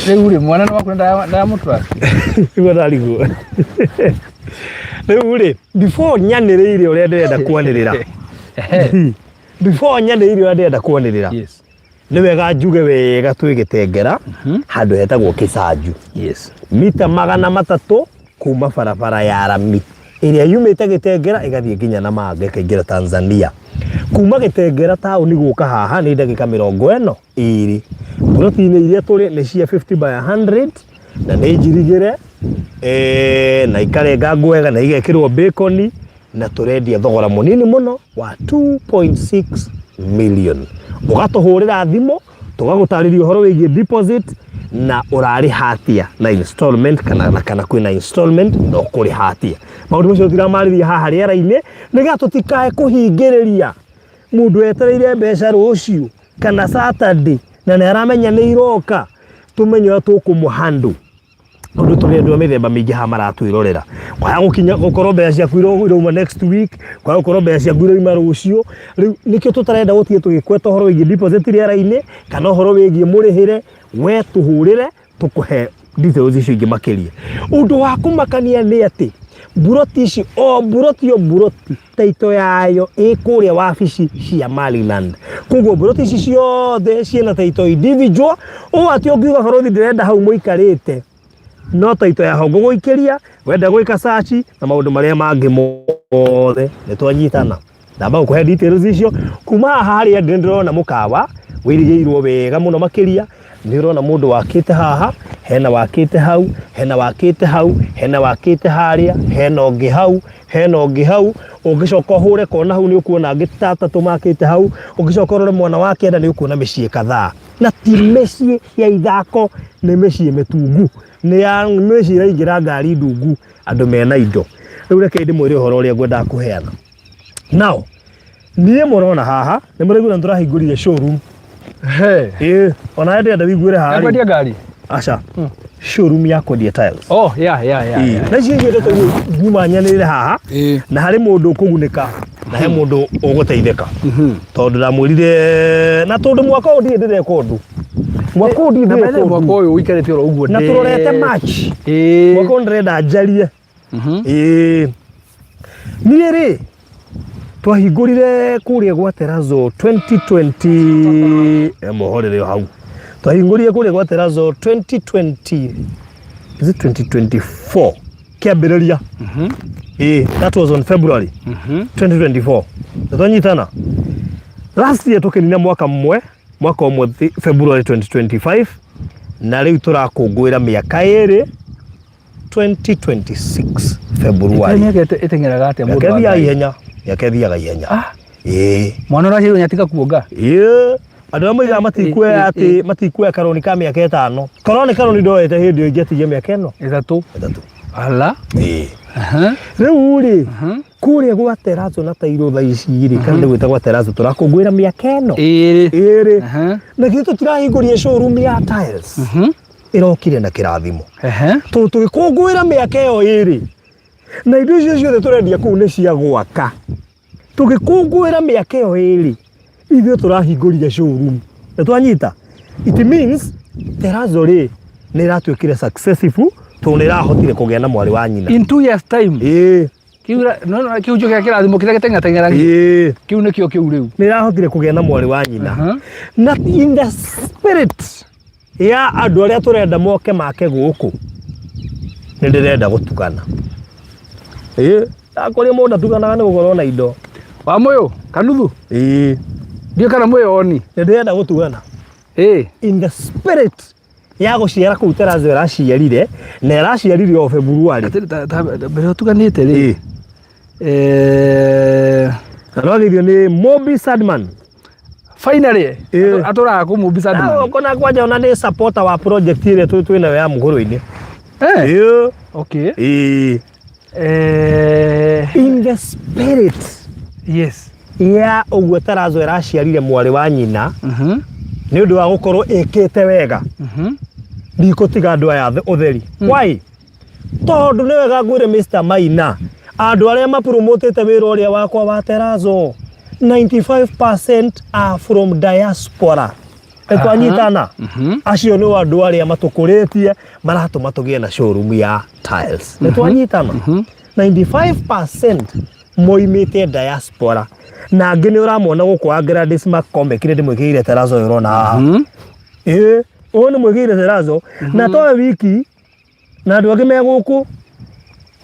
Rĩu rĩ mwana nĩ waku na ndamũtrust. Nĩguo ndarigwo. Rĩu rĩ, before nyanĩrĩire ũrĩa ndĩrenda kwanĩrĩra. Before nyanĩrĩire ũrĩa ndĩrenda kwanĩrĩra. Yes. Nĩ wega njuge wega twĩ Gĩtengera handũ hetagwo Kĩcanju. Yes. Mita 300 kuma barabara ya rami ĩrĩa yumĩte Gĩtengera ĩgathiĩ nginya Namanga ĩkaingĩra Tanzania. Kuma Gĩtengera taũni gũka haha nĩ ndagĩka 42. Mburoti-inĩ iria tũrĩ nĩ cia 50 by 100 na nĩ njirigĩre eh, na ikarengangwo wega na igekĩrwo bacon na tũrendia thogora mũnini mũno wa 2.6 million. Ũgatũhũrĩra thimũ tũgagũtarĩria ũhoro wĩgiĩ deposit na ũrarĩha atĩa na installment kana na kana kwĩna installment na ũkũrĩha atĩa. Maũndũ macio tũtiramarĩria haha rĩera-inĩ nĩgetha tũtikae kũhingĩrĩria mũndũ etereire mbeca rũciũ kana Saturday na nĩ aramenya nĩ iroka tũmenye ũrĩa tũkũmũhandle. Tondũ tũrĩ andũ a mĩthemba mĩingĩ haha maratwĩrorera. Kwaya gũkinya gũkorwo mbeca ciaku irauma next week, kwaya gũkorwo mbeca ciaku irauma rũciũ. Rĩu nĩkĩo tũtarenda gũtinda tũgĩkweta ũhoro wĩgiĩ deposit rĩera-inĩ kana ũhoro wĩgiĩ mũrĩhĩre, we tũhũrĩre tũkũhe details icio ingĩ makĩria. Ũndũ wa kũmakania nĩ atĩ mburoti ici o mburoti o mburoti title yayo ĩ kũrĩa wabici cia Maryland. Koguo mburoti ici ciothe ciĩna title individual, ũũ atĩ ũngiuga bũrũri ndĩrenda hau mũikarĩte, no title yaho ngũgũikĩria, wenda gwĩka search na maũndũ marĩa mangĩ mothe nĩ twanyitana. Ndamba gũkũhe details icio kuma haha harĩa ndĩ ndĩrona mũkawa Wĩrigĩirwo wega mũno makĩria. Nĩ ũrona mũndũ wakĩte haha, hena wakĩte hau, hena wakĩte hau, hena wakĩte harĩa, hena ũngĩ hau, hena ũngĩ hau. Ũngĩcoka ũhũre kona hau nĩ ũkuona angĩ ta atatũ makĩte hau. Ũngĩcoka ũrore mwena wa kĩanda nĩ ũkuona mĩciĩ kadhaa. Na ti mĩciĩ ya ithako, nĩ mĩciĩ mĩtungu. Nĩ ya mĩciĩ ĩraingĩra ngari ndungu, andũ mena indo. Rĩu reke ndĩmwĩre ũhoro ũrĩa ngwendaga kũheana. Now, niĩ mũrona haha, nĩ mũraigua nĩ tũrahingũrire showroom. He. Ĩĩ, ona ndĩrenda wĩiguĩre haha rĩ. Kwendia ngari? Aca. Showroom ya kwendia tiles. Oh, yeah, yeah, yeah. Ĩĩ. yeah. Na icio inyuĩ ndeto nyuma nyanĩrĩre haha Ĩĩ. na harĩ mũndũ ũkũgunĩka na he mũndũ ũgũteithĩka tondũ ndamwĩrire na tondũ mwaka ũyũ ndirĩ ndĩreka ũndũ mwaka ũyũ ndirĩ Na ndĩreka by the way, mwaka ũndũ ũyũ ũikarĩte oro ũguo na tũrorete March Ĩĩ. mwaka ũyũ ndĩrenda njarie Ĩĩ. Niĩ rĩ twahingũrire kũrĩa gwa Terazo 2020 mũhorere o hau twahingũrire kũrĩa gwa Terazo 2020 is it 2024 kĩambĩrĩria ĩĩ that was on February 2024 na twanyitana last year tũkĩnina mwaka ũmwe mwaka ũmwe February 2025 na rĩu tũrakũngũĩra mĩaka ĩrĩ 2026 February. Mĩaka ĩteng'eraga atĩa mũndũ Mĩaka wa ĩthiaga Ngai? ihenya, mĩaka ĩthiaga ihenya. Ah. Ĩĩ. Mwana ũraciarirwo nĩatiga kuonga. Ĩĩ. Andũ arĩa moigaga matikuoya ĩ, atĩ matikuoya karoni ka mĩaka ĩtano. Korwo nĩ karoni ndoete hĩndĩ ĩyo ingĩatigia mĩaka ĩno Ĩtatũ. ĩtatũ. Ala. Ĩĩ. Aha. Rĩu rĩ kũrĩa gwa Terazo na Tairũ thaa ici rĩ kana nĩ gwĩta gwa Terazo tũrakũngũĩra mĩaka ĩno Ĩrĩ. ĩrĩ. Aha. Na githĩ tũtirahingũrire showroom ya tiles ĩrokire na kĩrathimo. Ehe. Tondũ tũgĩkũngũĩra mĩaka ĩyo ĩrĩ na indo icio ciothe tũrendia kũu nĩ cia gwaka tũgĩkũngũĩra mĩaka ĩyo ĩrĩ ithuĩ tũrahingũrire showroom na twanyita it means Terazo rĩ nĩ ĩratuĩkire successful tondũ nĩ ĩrahotire kũgĩa na mwarĩ wa nyina In 2 years time. ĩĩ Kĩu no no kĩu kĩa kĩrathimo kĩrĩa gĩteng'ateng'eragia. ĩĩ Kĩu nĩkĩo kĩu rĩu. nĩ ĩrahotire kũgĩa na mwarĩ wa nyina Aha. na in the spirit ya andũ arĩa tũrenda moke make gũkũ nĩ ndĩrenda gũtugana ĩĩ ndakũria mũndũ atuganaga nĩ gũkorwo na indo Wa mũyũ kanuthu. ĩĩ Ndiũ kana mwĩyoni. nĩ ndĩrenda gũtugana Ĩĩ. in the spirit ya gũciara kũu Terazo ĩraciarire na ĩraciarire o February Atĩrĩ, mbere ũtuganĩte rĩ. ĩĩ Na nĩwageithio nĩ Mobi Sadman Finally Ĩĩ. atũraga kũ Mobi Sadman. Kona kwanja ona nĩ supporter wa project ĩrĩa twĩ nayo ya mũgũrũ-inĩ Eh. ĩĩ Okay. ĩĩ In the spirit Yes. ya ũguo Terazo ĩraciarire mwarĩ wa nyina nĩ ũndũ wa gũkorwo ĩkĩte wega ndikũtiga andũ aya ũtheri why tondũ nĩ wega ngwĩre Mr Maina andũ arĩa mapromotete wĩra ũrĩa wakwa wa Terazo 95% are from diaspora nĩ twanyitana acio nĩ andũ arĩa matũkũrĩtie maratũma tũgĩe na showroom ya tiles nĩ twanyitana 95% moimĩte diaspora na angĩ nĩ ũramona gũkũ wa Gladys McCormick nĩ ndĩmwĩkĩrĩire terazo ĩyo ũrona haha ĩĩ ũyũ nĩ mwĩkĩrĩire terazo na towe wiki na andũ angĩ me gũkũ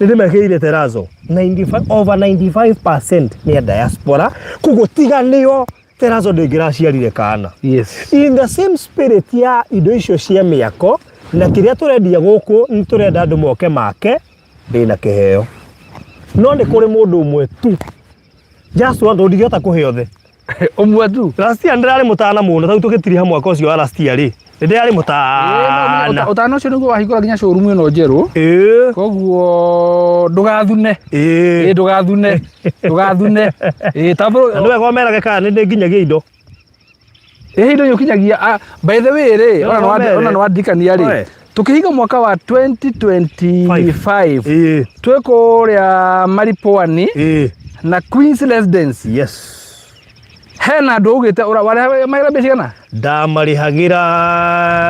nĩ ndĩmekĩrĩire terazo 95, over 95% nĩ a diaspora koguo tiga nĩo terazo ndĩngĩraciarire kana Yes. in the same spirit ya indo icio cia mĩako na kĩrĩa tũrendia gũkũ nĩ tũrenda andũ moke make ndĩna kĩheo no nĩ kũrĩ mũndũ ũmwe tu just one tondũ ndingĩhota kũhe othe Ũmwe tu. Last year ndĩrarĩ mũtana mũno tau tũgĩtiriha mwaka ũcio wa last year rĩ nĩ ndĩrarĩ mũtana Ũtana ũcio nĩguo wahingũra nginya showroom ĩno njerũ. ĩĩ Koguo ndũgathune. ĩĩ Ĩĩ ndũgathune. Ndũgathune. Ĩĩ tambũrũ. na nĩ wega ũmerage kana nĩ ndĩ nginyagia indo Ĩĩ indo nĩũkinyagia ah, by the way rĩ No, ona no mere. ona nĩwandirikania rĩ Oe. tũkĩhinga mwaka wa 2025 ĩĩ twĩ kũrĩa Maripwani ĩĩ na Queens Residence yes hena andũ augĩte warĩha mbeca cigana ndamarĩhagĩra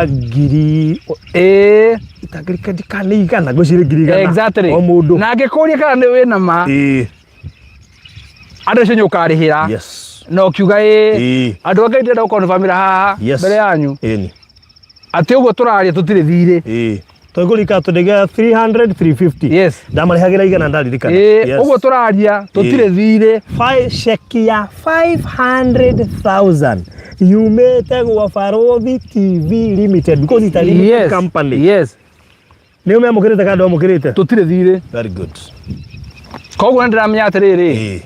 ngiri ĩĩ itangĩrikana nĩ igana ngwĩciria 100,000 exactly o mũndũ na angĩkũria kana nĩ wĩna ma ĩĩ andũ acio nĩ ũkarĩhĩra yes na ũkiuga ĩĩ ĩĩ andũ a Ngai ndĩrenda gũkonfamĩra haha Yes. mbere yanyu ĩni atĩ ũguo tũraria tũtirĩ thirĩ ĩĩ Twekũrika tũndĩgĩa 300 350. Yes. Ndamarĩhagĩra igana ndaririkana. Ĩĩ, Yes. ũguo tũraria tũtirĩ thirĩ. Ceki ya 500,000 yumĩte gwa Barũthi TV Limited because it's a limited Yes. company. Yes. Nĩ ũmĩamũkĩrĩte kana ndwamũkĩrĩte? Tũtirĩ thirĩ. Very good. Koguo nĩ ndĩramenya atĩrĩrĩ, Ĩĩ.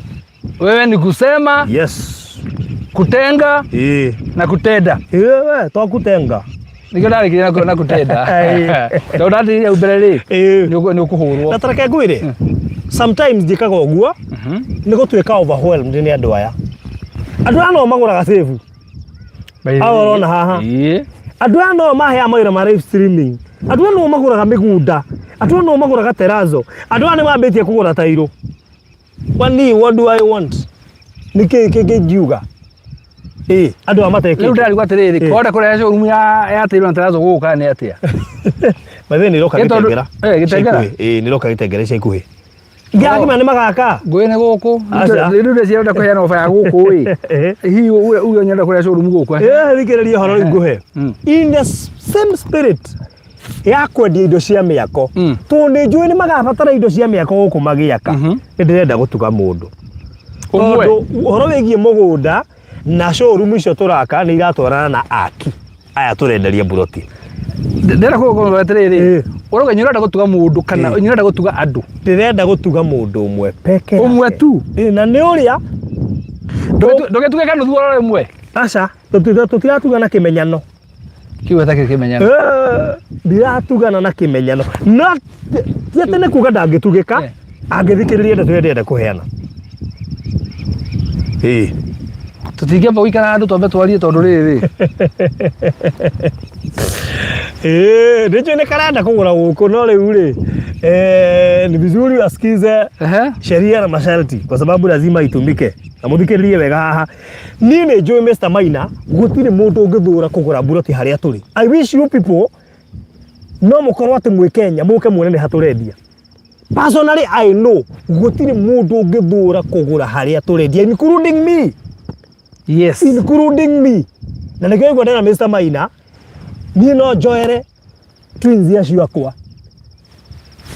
wewe ni kusema, Yes. kutenga Ĩĩ. na kutenda. Ĩĩ, to kutenga. Nĩkĩo ndarĩkirie na kutenda. Ĩĩ. Tondũ ndatĩrĩria hau mbere rĩ, Ĩĩ. nĩ ũkũhũrwo. Na ta reke ngwĩre, sometimes njĩkaga ũguo nĩ gũtuĩka overwhelmed nĩ andũ aya. Andũ aya no magũraga save. Aya ũrona haha. Ĩĩ. Andũ aya no maheaga mawĩra ma live streaming. Andũ aya no magũraga mĩgũnda. Andũ aya no magũraga terazo. Andũ aya nĩ mambĩtie kũgũra tairũ. Kwani what do I want? Nĩ kĩĩ kĩngĩ ingiuga? Ĩĩ, andũ aya Rĩu matekĩte. ndĩrarigwo atĩrĩrĩ, Ĩĩ. kũrenda kũrehe showroom ya tairũ na terazo gũkũ kana nĩ atĩa? By the way, nĩ iroka Ĩ, tondũ- Gĩtengera. Gĩtengera? Ica ikuhĩ. Ĩĩ, nĩ iroka Gĩtengera ica ikuhĩ. Ngĩakima nĩ magaka. Ngũĩ nĩ gũkũ. Aca. Rĩu ndĩreciria ũrenda kũheana ofa ya gũkũ ĩ. Ĩĩ. Hihi uge ũnyenda kũrehe showroom gũkũ? Ĩĩ, thikĩrĩria ũhoro rĩu ngũhe. In the same spirit ya kwendia indo cia mĩako tondũ nĩ njũĩ nĩ magabatara indo cia mĩako gũkũ magĩaka nĩ ndĩrenda gũtuga mũndũ Ũmwe. tondũ ũhoro wĩgiĩ mũgũnda na showroom icio tũraka nĩ iratwarana na aki aya tũrenderia mburoti. Ndĩrenda kũgũkũ atĩrĩrĩ, Ĩĩ. ũrauga nĩ ũrenda gũtuga mũndũ kana Ĩĩ. nĩ ũrenda gũtuga andũ? Ndĩrenda gũtuga mũndũ ũmwe peke yake. Ũmwe tu? Ĩĩ, na nĩ ũrĩa Ndũgĩtuge kanuthu oro rĩmwe? Aca, tũtiratuga na kĩmenyano. Kiu gĩtakĩrĩ kĩmenyano. Ndiratugana na kĩmenyano. No ti atĩ nĩ kuga ndangĩtugĩka, angĩthikĩrĩria ndeto ĩrĩa ndĩrenda kũheana. Ĩĩ. Tũtingĩamba gũikara handũ twambe twarie tondũ rĩrĩ. Ĩĩ, nĩnjũĩ nĩ karenda kũgũra gũkũ no rĩu rĩ, ni vizuri asikize sheria na masharti kwa sababu lazima itumike. Na mũthikĩrĩrie wega haha. Niĩ nĩ njũĩ Mr. Maina gũtirĩ mũndũ ũngĩthũra kũgũra mburoti harĩa tũrĩ. I wish you people no mũkorwo atĩ mwĩ Kenya mũke muone nĩ ha tũrendia. Personally I know gũtirĩ mũndũ ũngĩthũra kũgũra harĩa tũrendia including me. Yes. Including me. Na nĩkĩo ngwenda na Mr. Maina niĩ no njoere twins acio akwa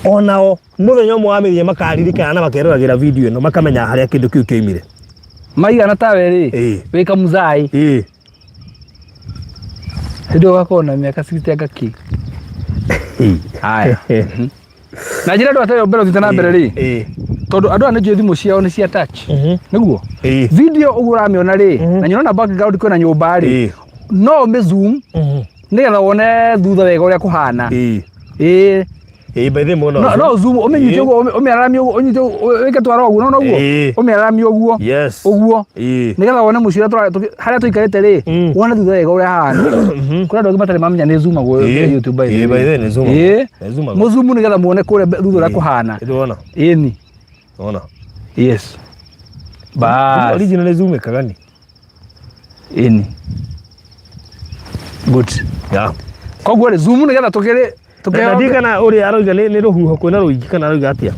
onao mũthenya ũmwe wa mĩthenya makaririkana na makeroragĩra video ĩno makamenya harĩa kĩndũ kĩu kĩoimire. Maigana tawe rĩ, Ĩĩ. wĩ kamuzai. Ĩĩ. Hĩndĩ ĩyo ũgakorwo na mĩaka 60 anga kĩ. Haya. Na njĩra andũ atarĩ mbere ũthiĩte na mbere rĩ, Ĩĩ. tondũ andũ aya nĩ njũĩ thimũ ciao nĩ cia touch. Nĩguo? Ĩĩ. Video ũguo ũramĩona rĩ, na nyona background kwĩna nyũmba rĩ, Ĩĩ. no ũmĩ zoom nĩgetha wone thutha wega ũrĩa kũhana. Ĩĩ. Ĩĩ. Ĩĩ, by the way mũno. No no zoom ũmĩnyite Ĩĩ. ũguo ũmĩararamie ũguo ũnyite wĩke twara ũguo no noguo Ĩĩ. ũmĩararamie ũguo Yes. ũguo Ĩĩ. nĩgetha wone mũciĩ ũrĩa harĩa tũikarĩte rĩ wone thutha wega ũrĩa hahana. Kũrĩ andũ angĩ matarĩ mamenya nĩ zoomagwo Ĩĩ. YouTube by the Ĩĩ, by way. the way nĩ zoomagwo. Ĩĩ. Nĩ zoomagwo. Mũzumu nĩgetha muone kũrĩa thutha ũrĩa kũhana. Nĩndĩrona. Ĩni. Ona. Yes. Bas. Original nĩ zoomĩkaga ni. Ĩni. Good. Yeah. Koguo rĩ zoom nĩgetha tũkĩrĩ Na ndiĩ kana ũrĩa aroiga nĩ rũhuho kwĩna rũingĩ kana aroiga atĩa.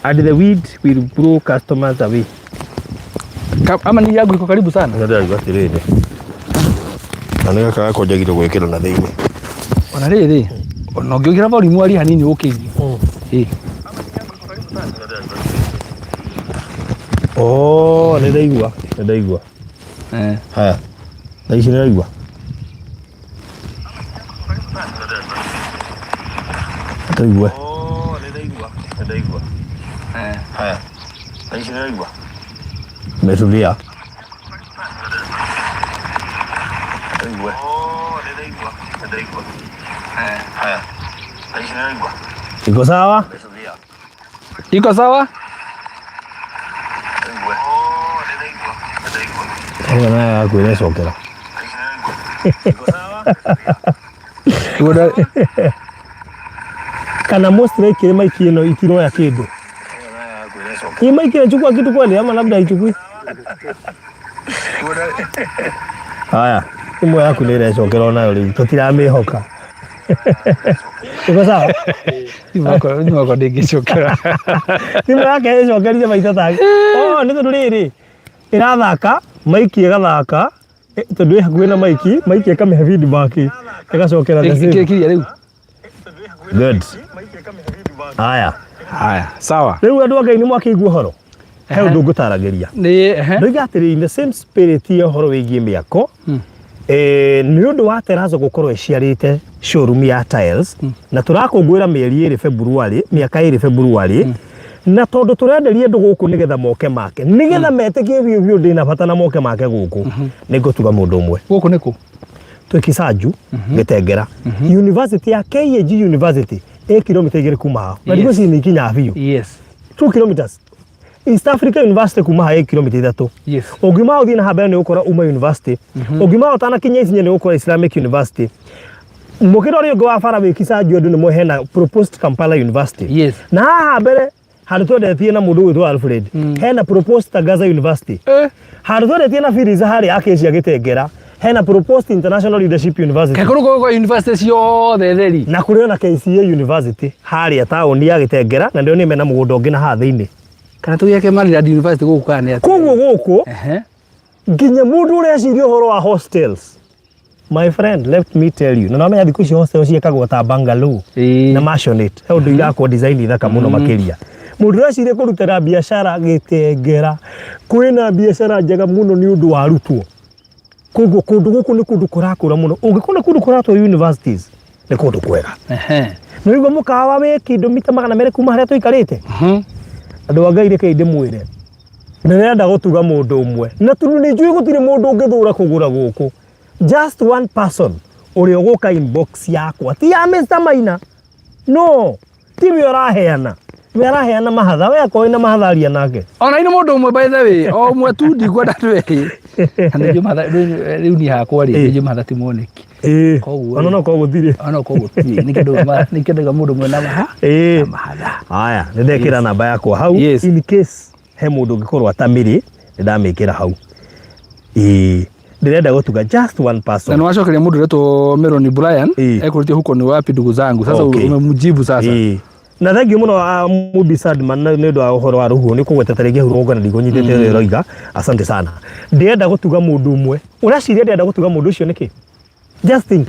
And the wind will blow customers away. Ama ni yangu iko karibu sana. Nĩ ndĩrauga atĩrĩrĩ. Na nĩ gaka gakwa njagĩrĩirwo gwĩkĩra na thĩinĩ. Ona rĩrĩ, ona ũngĩkĩra volume warie hanini ũkĩigue. Ĩĩ. Oh, nĩ ndaigua, nĩ ndaigua. Haya. Thaa ici nĩ ũraigua? Tũigue. Umetulia. Iko sawa? Iko sawa? Ũguo nayo yaku ĩrecokera. Kana most likely maiki ĩno itiroya kĩndũ. Hii maiki inachukua kitu kweli ama labda haichukui? Haya, thimũ yaku nĩ ĩrecokera onayo rĩu tũtiramĩhoka. Iko sawa? Thimũ yakwa ndĩngĩcokera. Thimũ yake ĩcokerire maita ta Oh, nĩ tondũ rĩrĩ ĩrathaka maiki ĩgathaka tondũ ĩ hakuhĩ na maiki, maiki ĩkamĩhe feedback ĩgacokera the same. Kiria rĩu. Good. Haya. Haya, sawa. Rĩu andũ a Ngai nĩ mwakĩigua ũhoro. He ũndũ ngũtaragĩria. Nĩ ehe. Ndoiga atĩrĩ in the same spirit ya ũhoro wĩgiĩ mĩako nĩ ũndũ wa Terazo gũkorwo ĩciarĩte showroom ya tiles na tũrakũngũĩra mĩeri ĩrĩ February, mĩaka ĩrĩ February na tondũ tũrenderia andũ gũkũ nĩgetha moke make nĩgetha metĩkie biũ biũ ndĩna bata na moke make gũkũ nĩ ngũtuga mũndũ ũmwe. Gũkũ nĩ kũ? Twĩ Kisanju Gĩtengera University ya KAG University ĩ kilomita 2 kuma haha na ndigwĩciria nĩ ikinyaga biũ. 2 kilometers. East Africa University kuma haha ĩ kilomita 3. Ũngiuma ũthiĩ na haha mbere nĩ ũgũkora Uma University. Ũngiuma ũtanakinya Isinya nĩ ũgũkora Islamic University. Mũkĩra ũrĩa ũngĩ wa bara wĩ Kisanju andũ nĩ moĩ hena proposed Kampala University. Na haha mbere handũ twendetie na mũndũ ũgwĩtwo Alfred hena proposed Tangaza University. Handũ twendetie na Phyllis harĩa Acacia Gĩtengera hena proposed International Leadership University. Kaĩ kũrĩ kwa university ciothe theri. Na kũrĩ ona KCA University harĩa taũni ya Gĩtengera na ndio nĩ mena mũgũnda ũngĩ na haha thĩinĩ. Kana tũgĩake Maryland University gũkũ kana nĩ atĩa? Koguo gũkũ nginya mũndũ ũreciria ũhoro wa hostels, my friend, let me tell you, na namenya thikũ ici hostels ciĩkagwo ta bungalow na maisonette, he ũndũ irakwo design thaka mũno makĩria. Mũndũ ũreciria kũrutĩra biacara Gĩtengera, kwĩna biacara njega mũno nĩ ũndũ wa arutwo. Koguo kũndũ gũkũ nĩ kũndũ kũrakũra mũno. Ũngĩkorwo nĩ kũndũ kũratwo universities, nĩ kũndũ kwega. Nĩ ũraigua mũkawa wĩ kĩndũ mita 200 kuma harĩa tũikarĩte? Andũ a Ngai rekei ndĩmwĩre, ndĩrenda gũtuga mũndũ ũmwe na tondũ nĩ njũĩ gũtirĩ mũndũ ũngĩthũra kũgũra gũkũ, just one person ũrĩa ũgũka inbox yakwa, ti ya Mr Maina, no ti we ũraheana, we araheana mahatha, we akorwo wĩna mahatha aria nake. Ona inĩ mũndũ ũmwe by the way, o ũmwe tu ndikwenda andũ erĩ. Na nĩ njũĩ mahatha, rĩu niĩ hakwa rĩ, nĩ njũĩ mahatha ti moneki. Koguo Ona no korwo gũtirĩ. Ona no korwo gũtirĩ. Nĩkĩo ndauga mũndũ ũmwe na mahatha. Haya, nĩ ndekĩra namba yakwa hau. In case he mũndũ ũngĩkorwo atamĩrĩ, nĩ ndamĩkĩra hau. Ndĩrenda gũtuga just one person. Na nĩwacokeria mũndũ ũretwo Meloni Brian, ekũrĩtie huko ni wapi ndugu zangu. Sasa umemjibu sasa. Na thank you mũno Mubi Sadman nĩ ũndũ wa ũhoro wa rũhuho, nĩ kũgweta tarĩngĩ hau rũgongo na ndigũnyitĩte ũrĩa ũroiga. Asante sana. Ndĩrenda gũtuga mũndũ ũmwe. Ũreciria ndĩrenda gũtuga mũndũ ũcio nĩkĩ? Just think.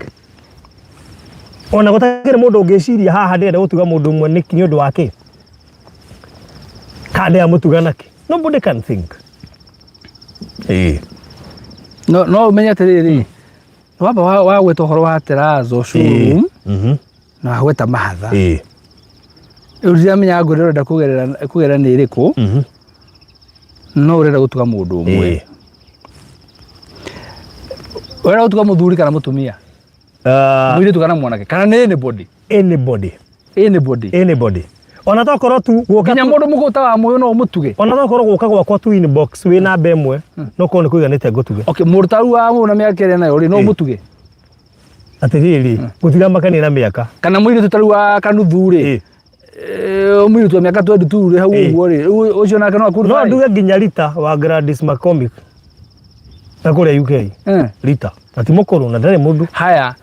Ona gũtakĩrĩ mũndũ ũngĩciria haha ndĩrenda gũtuga mũndũ ũmwe nĩkĩ, nĩ ũndũ wa kĩ? Kana ndĩramũtuga nakĩ? Nobody can think. No ũmenye atĩrĩrĩ, wamba wagweta ũhoro wa Terazo showroom na wagweta mahatha. Rĩu ndiramenya ngũrĩ ũrenda kũgerera nĩ ĩrĩkũ, no ũrenda gũtuga mũndũ ũmwe. Ũrenda gũtuga mũthuri kana mũtumia? Mũirĩtu kana mwanake? Kana nĩ anybody? Anybody. Anybody. Anybody. Ona tokorwo tu gũka Nginya tu mũndũ mũkũrũ ta wa mũyũ no ũmũtuge? Ona tokorwo gũka gwakwa tu inbox wĩ namba ĩmwe, no korwo nĩ kũiganĩte ngũtuge. Okay, mũndũ ta rĩu wa mũyũ na mĩaka ĩrĩa nayo rĩ, no ũmũtuge? Atĩrĩrĩ, gũtiramakania na mĩaka. Kana mũirĩtu ta rĩu wa kanuthu rĩ, mũirĩtu wa mĩaka 22 rĩ, hau ũguo rĩ, rĩu ũcio nake no akũruta No rĩ? nduge nginya Rita wa Gladys McCormick na kũrĩa UK. Rita na ti mũkũrũ na ndarĩ mũndũ. Haya.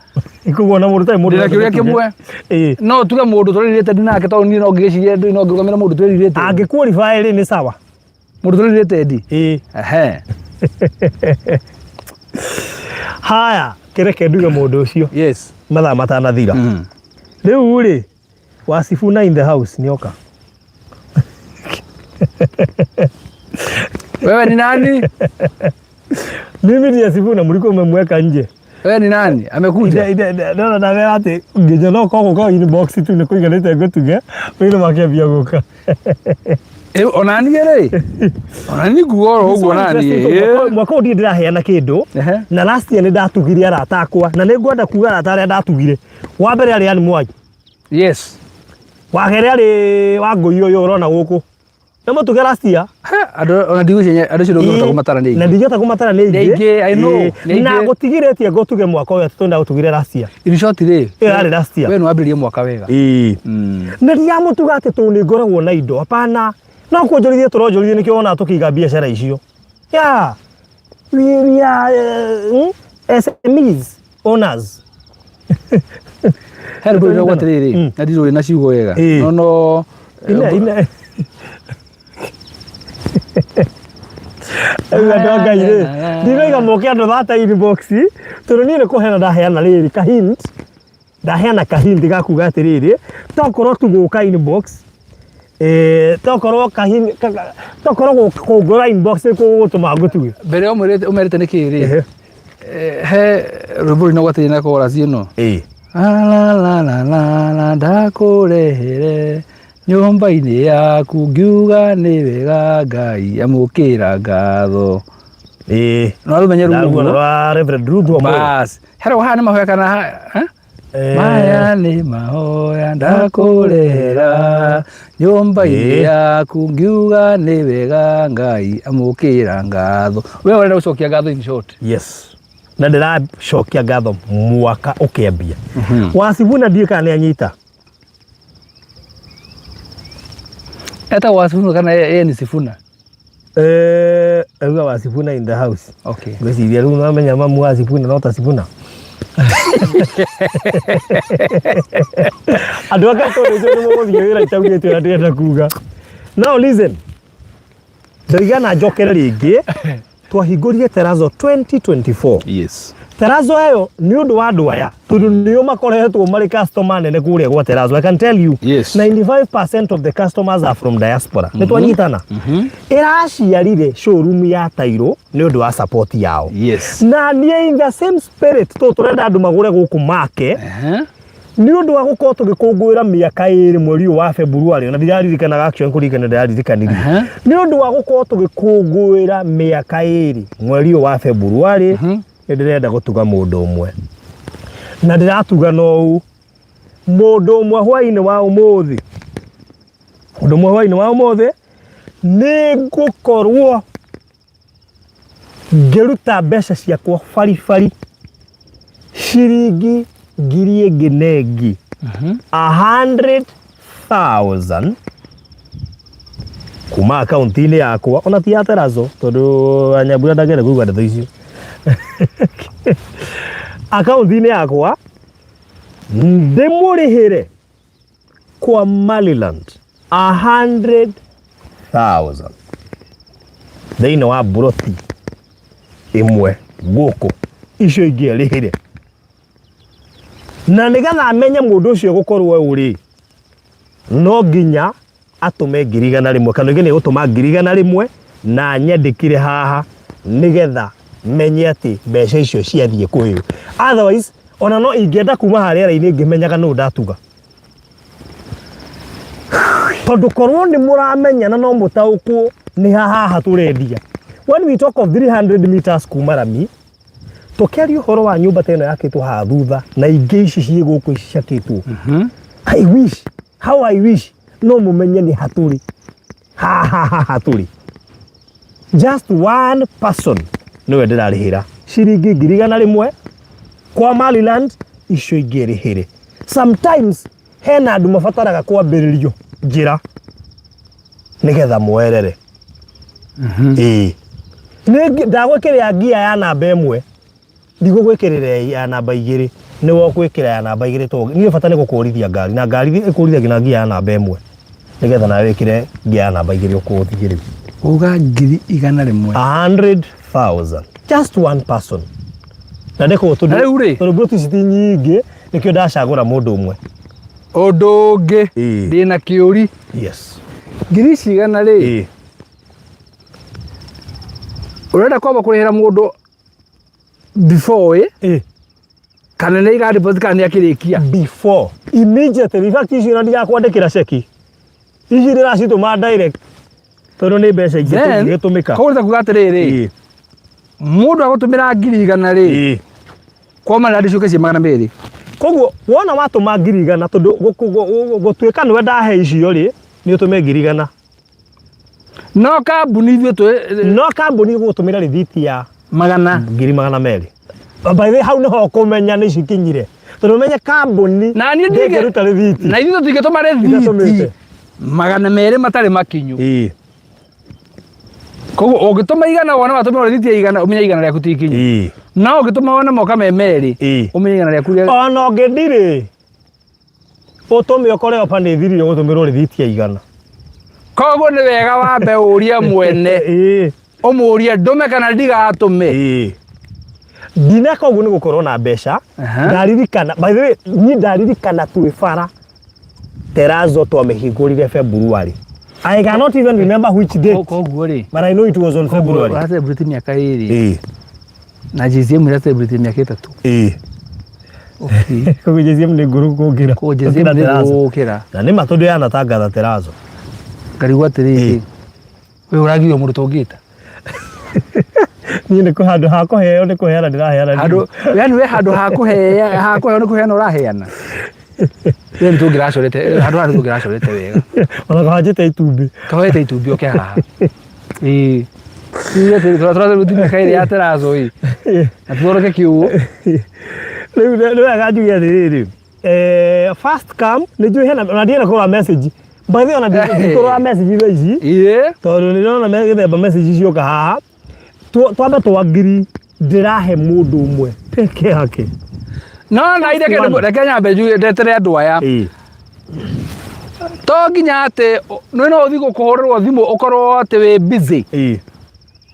Koguo na mũndũ ũtarĩ mũndũ Ndĩna kĩũria kĩmwe. No tuge mũndũ tũrĩrĩte ndi nake, tondũ niĩ no ngĩcirie ndĩ no ngĩrũgamĩra mũndũ twĩrirĩte. Angĩqualify rĩ nĩ sawa. Mũndũ tũrĩrĩte ndi. Ehe. Haya, kĩreke nduge mũndũ ũcio. Mathaa matanathira. Rĩu rĩ, Wasifuna in the house nĩoka. Wewe ni nani? Mimi ndiye Sifuna, mlikuwa mmemweka nje. Wewe ni nani? Amekuja. Ndona ndamera atĩ nginya no korwo gũka inbox tu nĩ kũiganĩte ngũtuge, wĩra makĩambia gũka. Ona niĩ rĩ, ona niĩ nguga oro ũguo na niĩ. Mwaka ũyũ ndirĩ ndĩraheana kĩndũ, na last year nĩ ndatugire arata akwa, na nĩ ngwenda kuga arata arĩa ndatugire. Wa mbere arĩ Ann Mwai. Wa kerĩ arĩ Wangũi ũyũ ũrona gũkũ. Nĩ mũtuge last year. He, andũ ona ndigwĩciria andũ acio ndũngĩhota kũmatara nĩ aingĩ. Na ndingĩhota kũmatara nĩ aingĩ. Nĩ aingĩ, I know, nĩ aingĩ. Na gũtigirĩtie ngũtuge mwaka ũyũ atĩ tondũ ndagũtugire last year. In short rĩ, Ĩyo yarĩ last year. We nĩ wambĩrĩirie mwaka wega. Na ndiramũtuga atĩ tondũ nĩ ngoragwo na indo, hapana. No kuonjorithia tũronjorithia nĩkĩo wonaga tũkĩiga biacara icio. Yeah. We are SMEs owners. He rwĩmbo rwĩtagwo atĩrĩrĩ, na ndirũĩ na ciugo wega. No, no, Ina, ina. Rĩu andũ a Ngai rĩ, ndinoiga moke andũ thata inbox, tondũ niĩ nĩ kũheana ndaheana rĩrĩ ka hint. Ndaheana kahindi ga kuga atĩrĩrĩ, tokorwo tu gũka inbox, tokorwo kahindi tokorwo kũngora inbox nĩ gũgũtũma ngũtuge. Mbere ũmwĩrĩte ũmerĩte nĩ kĩĩ rĩ? He rwĩmbo rũina gwatĩrĩ na chorus ĩno. La la la la la ndakũrehere nyũmba-inĩ yaku ngiuga nĩ wega Ngai amũkĩra ngatho. No rũmenye rũu Ndaruona ũguo. rwa Reverend Ruth wa Mwĩrĩ. Bas. Hero haha nĩ mahoya kana ha? Maya nĩ mahoya ndakũrehera nyũmba-inĩ yaku ngiuga nĩ wega Ngai amũkĩra ngatho. We ũrenda gũcokia ngatho in short. Yes. Na ndĩracokia ngatho mwaka ũkĩambia. Wacibuna ndiũĩ kana nĩ anyita. Etagwo Wasifuna kana yeye ni Sifuna? Auga Wasifuna in the house. Okay. Ngwĩciria rĩu namenya mamu wa Sifuna no ta Sifuna. Andũ aka tondũ ũcio nĩ mũgũthiĩ wĩra itaugĩte ũrĩa ndĩrenda kuga. Now listen. Ndoiga na njokere rĩngĩ twahingũrire Terazo 2024. Yes. Terazo ĩyo nĩ ũndũ wa andũ aya tondũ nĩo makoretwo marĩ customer nene kũrĩa gwa Terazo. I can tell you Yes. 95% of the customers are from diaspora. Nĩ twanyitana? Ĩraciarire showroom ya tairũ nĩ ũndũ wa support yao. Yes. Na niĩ in the same spirit tũ tũrenda andũ magũre gũkũ make nĩ ũndũ wa gũkorwo tũgĩkũngũĩra mĩaka ĩrĩ mweri ũyũ wa February, ona ndiraririkanaga actually kũririkana ndĩraririkanirie. Nĩ ũndũ wa gũkorwo tũgĩkũngũĩra mĩaka ĩrĩ mweri ũyũ wa February, nĩ ndĩrenda gũtuga mũndũ ũmwe na ndĩratuga no ũũ mũndũ ũmwe hwainĩ wa ũmũthĩ, mũndũ ũmwe hwainĩ wa ũmũthĩ nĩ ngũkorwo ngĩruta mbeca ciakwa baribari ciringi ngiri ĩngĩ na ĩngĩ 100,000 kuma akaunti-inĩ yakwa ona ti ya Terazo tondũ Anyambura ndangĩenda kũigua ndeto icio akaunti-inĩ yakwa ndĩmũrĩhĩre kwa Maliland 100,000 thĩinĩ wa mburoti ĩmwe gũkũ icio ingĩ erĩhĩre na nĩgetha amenye mũndũ ũcio gũkorwo ũrĩ no nginya atũme 100,000 kana ũngĩ nĩ gũtũma 100,000 na nyandĩkire haha nĩgetha menye atĩ mbeca icio ciathiĩ kwĩyo. Otherwise ona no ingĩenda kuma harĩa rĩera-inĩ ngĩmenyaga nũ ndatuga, tondũ korwo nĩ mũramenyana no mũtaũkwo nĩ haha tũrendia. When we talk of 300 meters kuma rami, tũkĩaria ũhoro wa nyũmba ta ĩno yakĩtwo haha thutha na ingĩ ici ciĩ gũkũ ici ciakĩtwo, I wish, how I wish no mũmenye nĩ hatũrĩ haha haha tũrĩ. Just one person nĩwe ndĩrarĩhĩra ciringi 100,000 kwa Maliland, icio ingĩ rĩhĩre. Sometimes hena andũ mabataraga kwambĩrĩrio njĩra nĩgetha moerere. Ĩĩ ndagwĩkĩrĩra ngia ya namba ĩmwe, ndigũgwĩkĩrĩra ya namba igĩrĩ, nĩwe ũgwĩkĩra ya namba igĩrĩ tondũ niĩ bata nĩ gũkũrithia ngari na ngari ĩkũrithagia na ngia ya namba ĩmwe nĩgetha nawe wĩkĩre ngia ya namba igĩrĩ ũkũthie rĩu. Uga 100,000. 100,000 just one person na ndĩkũ tondũ Na rĩu rĩ? tondũ mburoti ici ti nyingĩ nĩkĩo ndacagũra mũndũ ũmwe. Ũndũ ũngĩ ndĩna kĩũri. Yes. Ngiri ici igana rĩ, ũrenda kwamba kũrĩhĩra mũndũ before ĩ kana nĩ iga deposit kana nĩ akĩrĩkia? Before, immediately. In fact icio na ndigakwandĩkĩra ceki, ici ndĩracitũma direct tondũ nĩ mbeca ingĩ Then, tũngĩgĩtũmĩka. Koguo nĩ ta kuga atĩrĩrĩ, mũndũ agũtũmĩra 100,000 rĩ, kwama na ndicoke ciĩ 200. Koguo wona watũma 100,000 tondũ gũtuĩka nĩwe ndahe icio rĩ, nĩ ũtũme 100,000. No kambuni ithuĩ twĩ No kambuni ĩgũgũtũmĩra rĩthiti ya magana 200,000. By the way, hau nĩho ũkũmenya nĩ cikinyire tondũ ũmenye kambuni Na niĩ ndingĩ- ndĩngĩruta rĩthiti na ithuĩ tũtingĩtũma rĩthiti Itatũmĩte. 200 matarĩ makinyu. Koguo ũngĩtũma 100 wona watũmĩrwo rĩthiti ya 100 ũmenye 100 rĩaku ti ikinyu. No ũngĩtũma wone moka me merĩ ũmenye 100 rĩaku rĩa Ona ũngĩndirĩ ũtũme ũkore oba nĩ thirire gũtũmĩrwo rĩthiti ya 100. Koguo nĩ wega wambe ũrie mwene, ũmũrie ndũme kana ndigatũme. Ndineka ũguo nĩ gũkorwo na mbeca. Ndaririkana, by the way, niĩ ndaririkana twĩ bara Terrazzo twamĩhingũrire February. I cannot even remember which date, Koguo rĩ, but I know it was on February. Ũra celebrate mĩaka 2 Ĩĩ. na JCM ĩra celebrate mĩaka 3. Ĩĩ. Okay. Koguo JCM nĩ ngũrũ kũngĩra. Koguo JCM Gũkĩra nĩ Terrazzo. gũkĩra. Na nĩ ma tondũ yanatangatha Terrazzo. Ngarigwo atĩrĩrĩ, Ĩĩ. we ũragirio mũndũ tũngĩta. Niĩ nĩ handũ ha kũheo nĩ kũheana ndĩraheana. Handũ, yani we handũ ha kũhea, ha kũheo nĩ kũheana ũraheana. We nĩ tũngĩracorete, handũ haha nĩ tũngĩracorete wega. Ona kũhanjĩte itumbĩ. Kahoete itumbĩ oke haha. Ĩĩ. Tuge atĩrĩ, tũra mĩaka 2 ya Terrazzo ĩ. Na tũthondeke kiugũ. Rĩu nĩ wega njuge atĩrĩrĩ, first come nĩ njũĩ hena ona ndienda kũrora message. By the way, ona ndikũrora message thaa ici. Ĩĩ. Tondũ nĩ ndĩrona gĩthemba message cioka haha. Twambe twangiri ndĩrahe mũndũ ũmwe peke yake. No na ire One. reke nyambe njuge ndetere andũ aya. Ĩĩ. To nginya atĩ nĩ no ũthiĩ gũkũhũrĩrwo thimũ ũkorwo atĩ wĩ busy. Ĩĩ.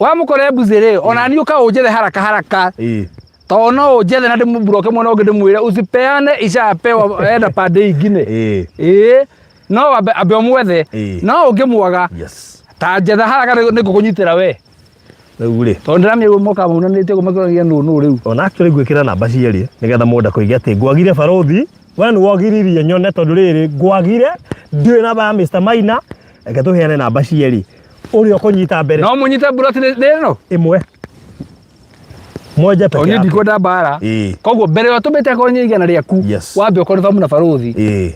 Wamũkora e busy rĩ, ona niĩ ũka ũnjethe haraka haraka. Ĩĩ. Tondũ no ũnjethe na ndĩmũburoke mwena ũngĩ ndĩmwĩre usipeane ishapewa enda pande ingine. Ĩĩ. Ĩĩ. No ambe ambe ũmwethe. Ĩĩ. No ũngĩmwaga Yes. ta njetha haraka nĩ ngũkũnyitĩra we. Rĩu rĩ. Tondũ ndĩramenya moka maunanĩte ũguo makĩonagia nũ nũ rĩu. Ona actually ngwĩkĩra namba cierĩ nĩgetha mũndũ akoige atĩ ngwagire barothi we nĩ wagiririe nyone tondũ rĩrĩ ngwagire ndiũĩ namba ya Mr. Maina, reke tũheane namba cierĩ ũrĩa ũkũnyita mbere. No mũnyite mburoti nĩ ĩno? Ĩmwe moja Tondũ peke niĩ yake. ndikwenda mbara. Ĩĩ. Koguo mbere ya ũtũmĩte akorwo nĩ 100 rĩaku, Yes. wambe ũkorwo thamu na barothi Ĩĩ.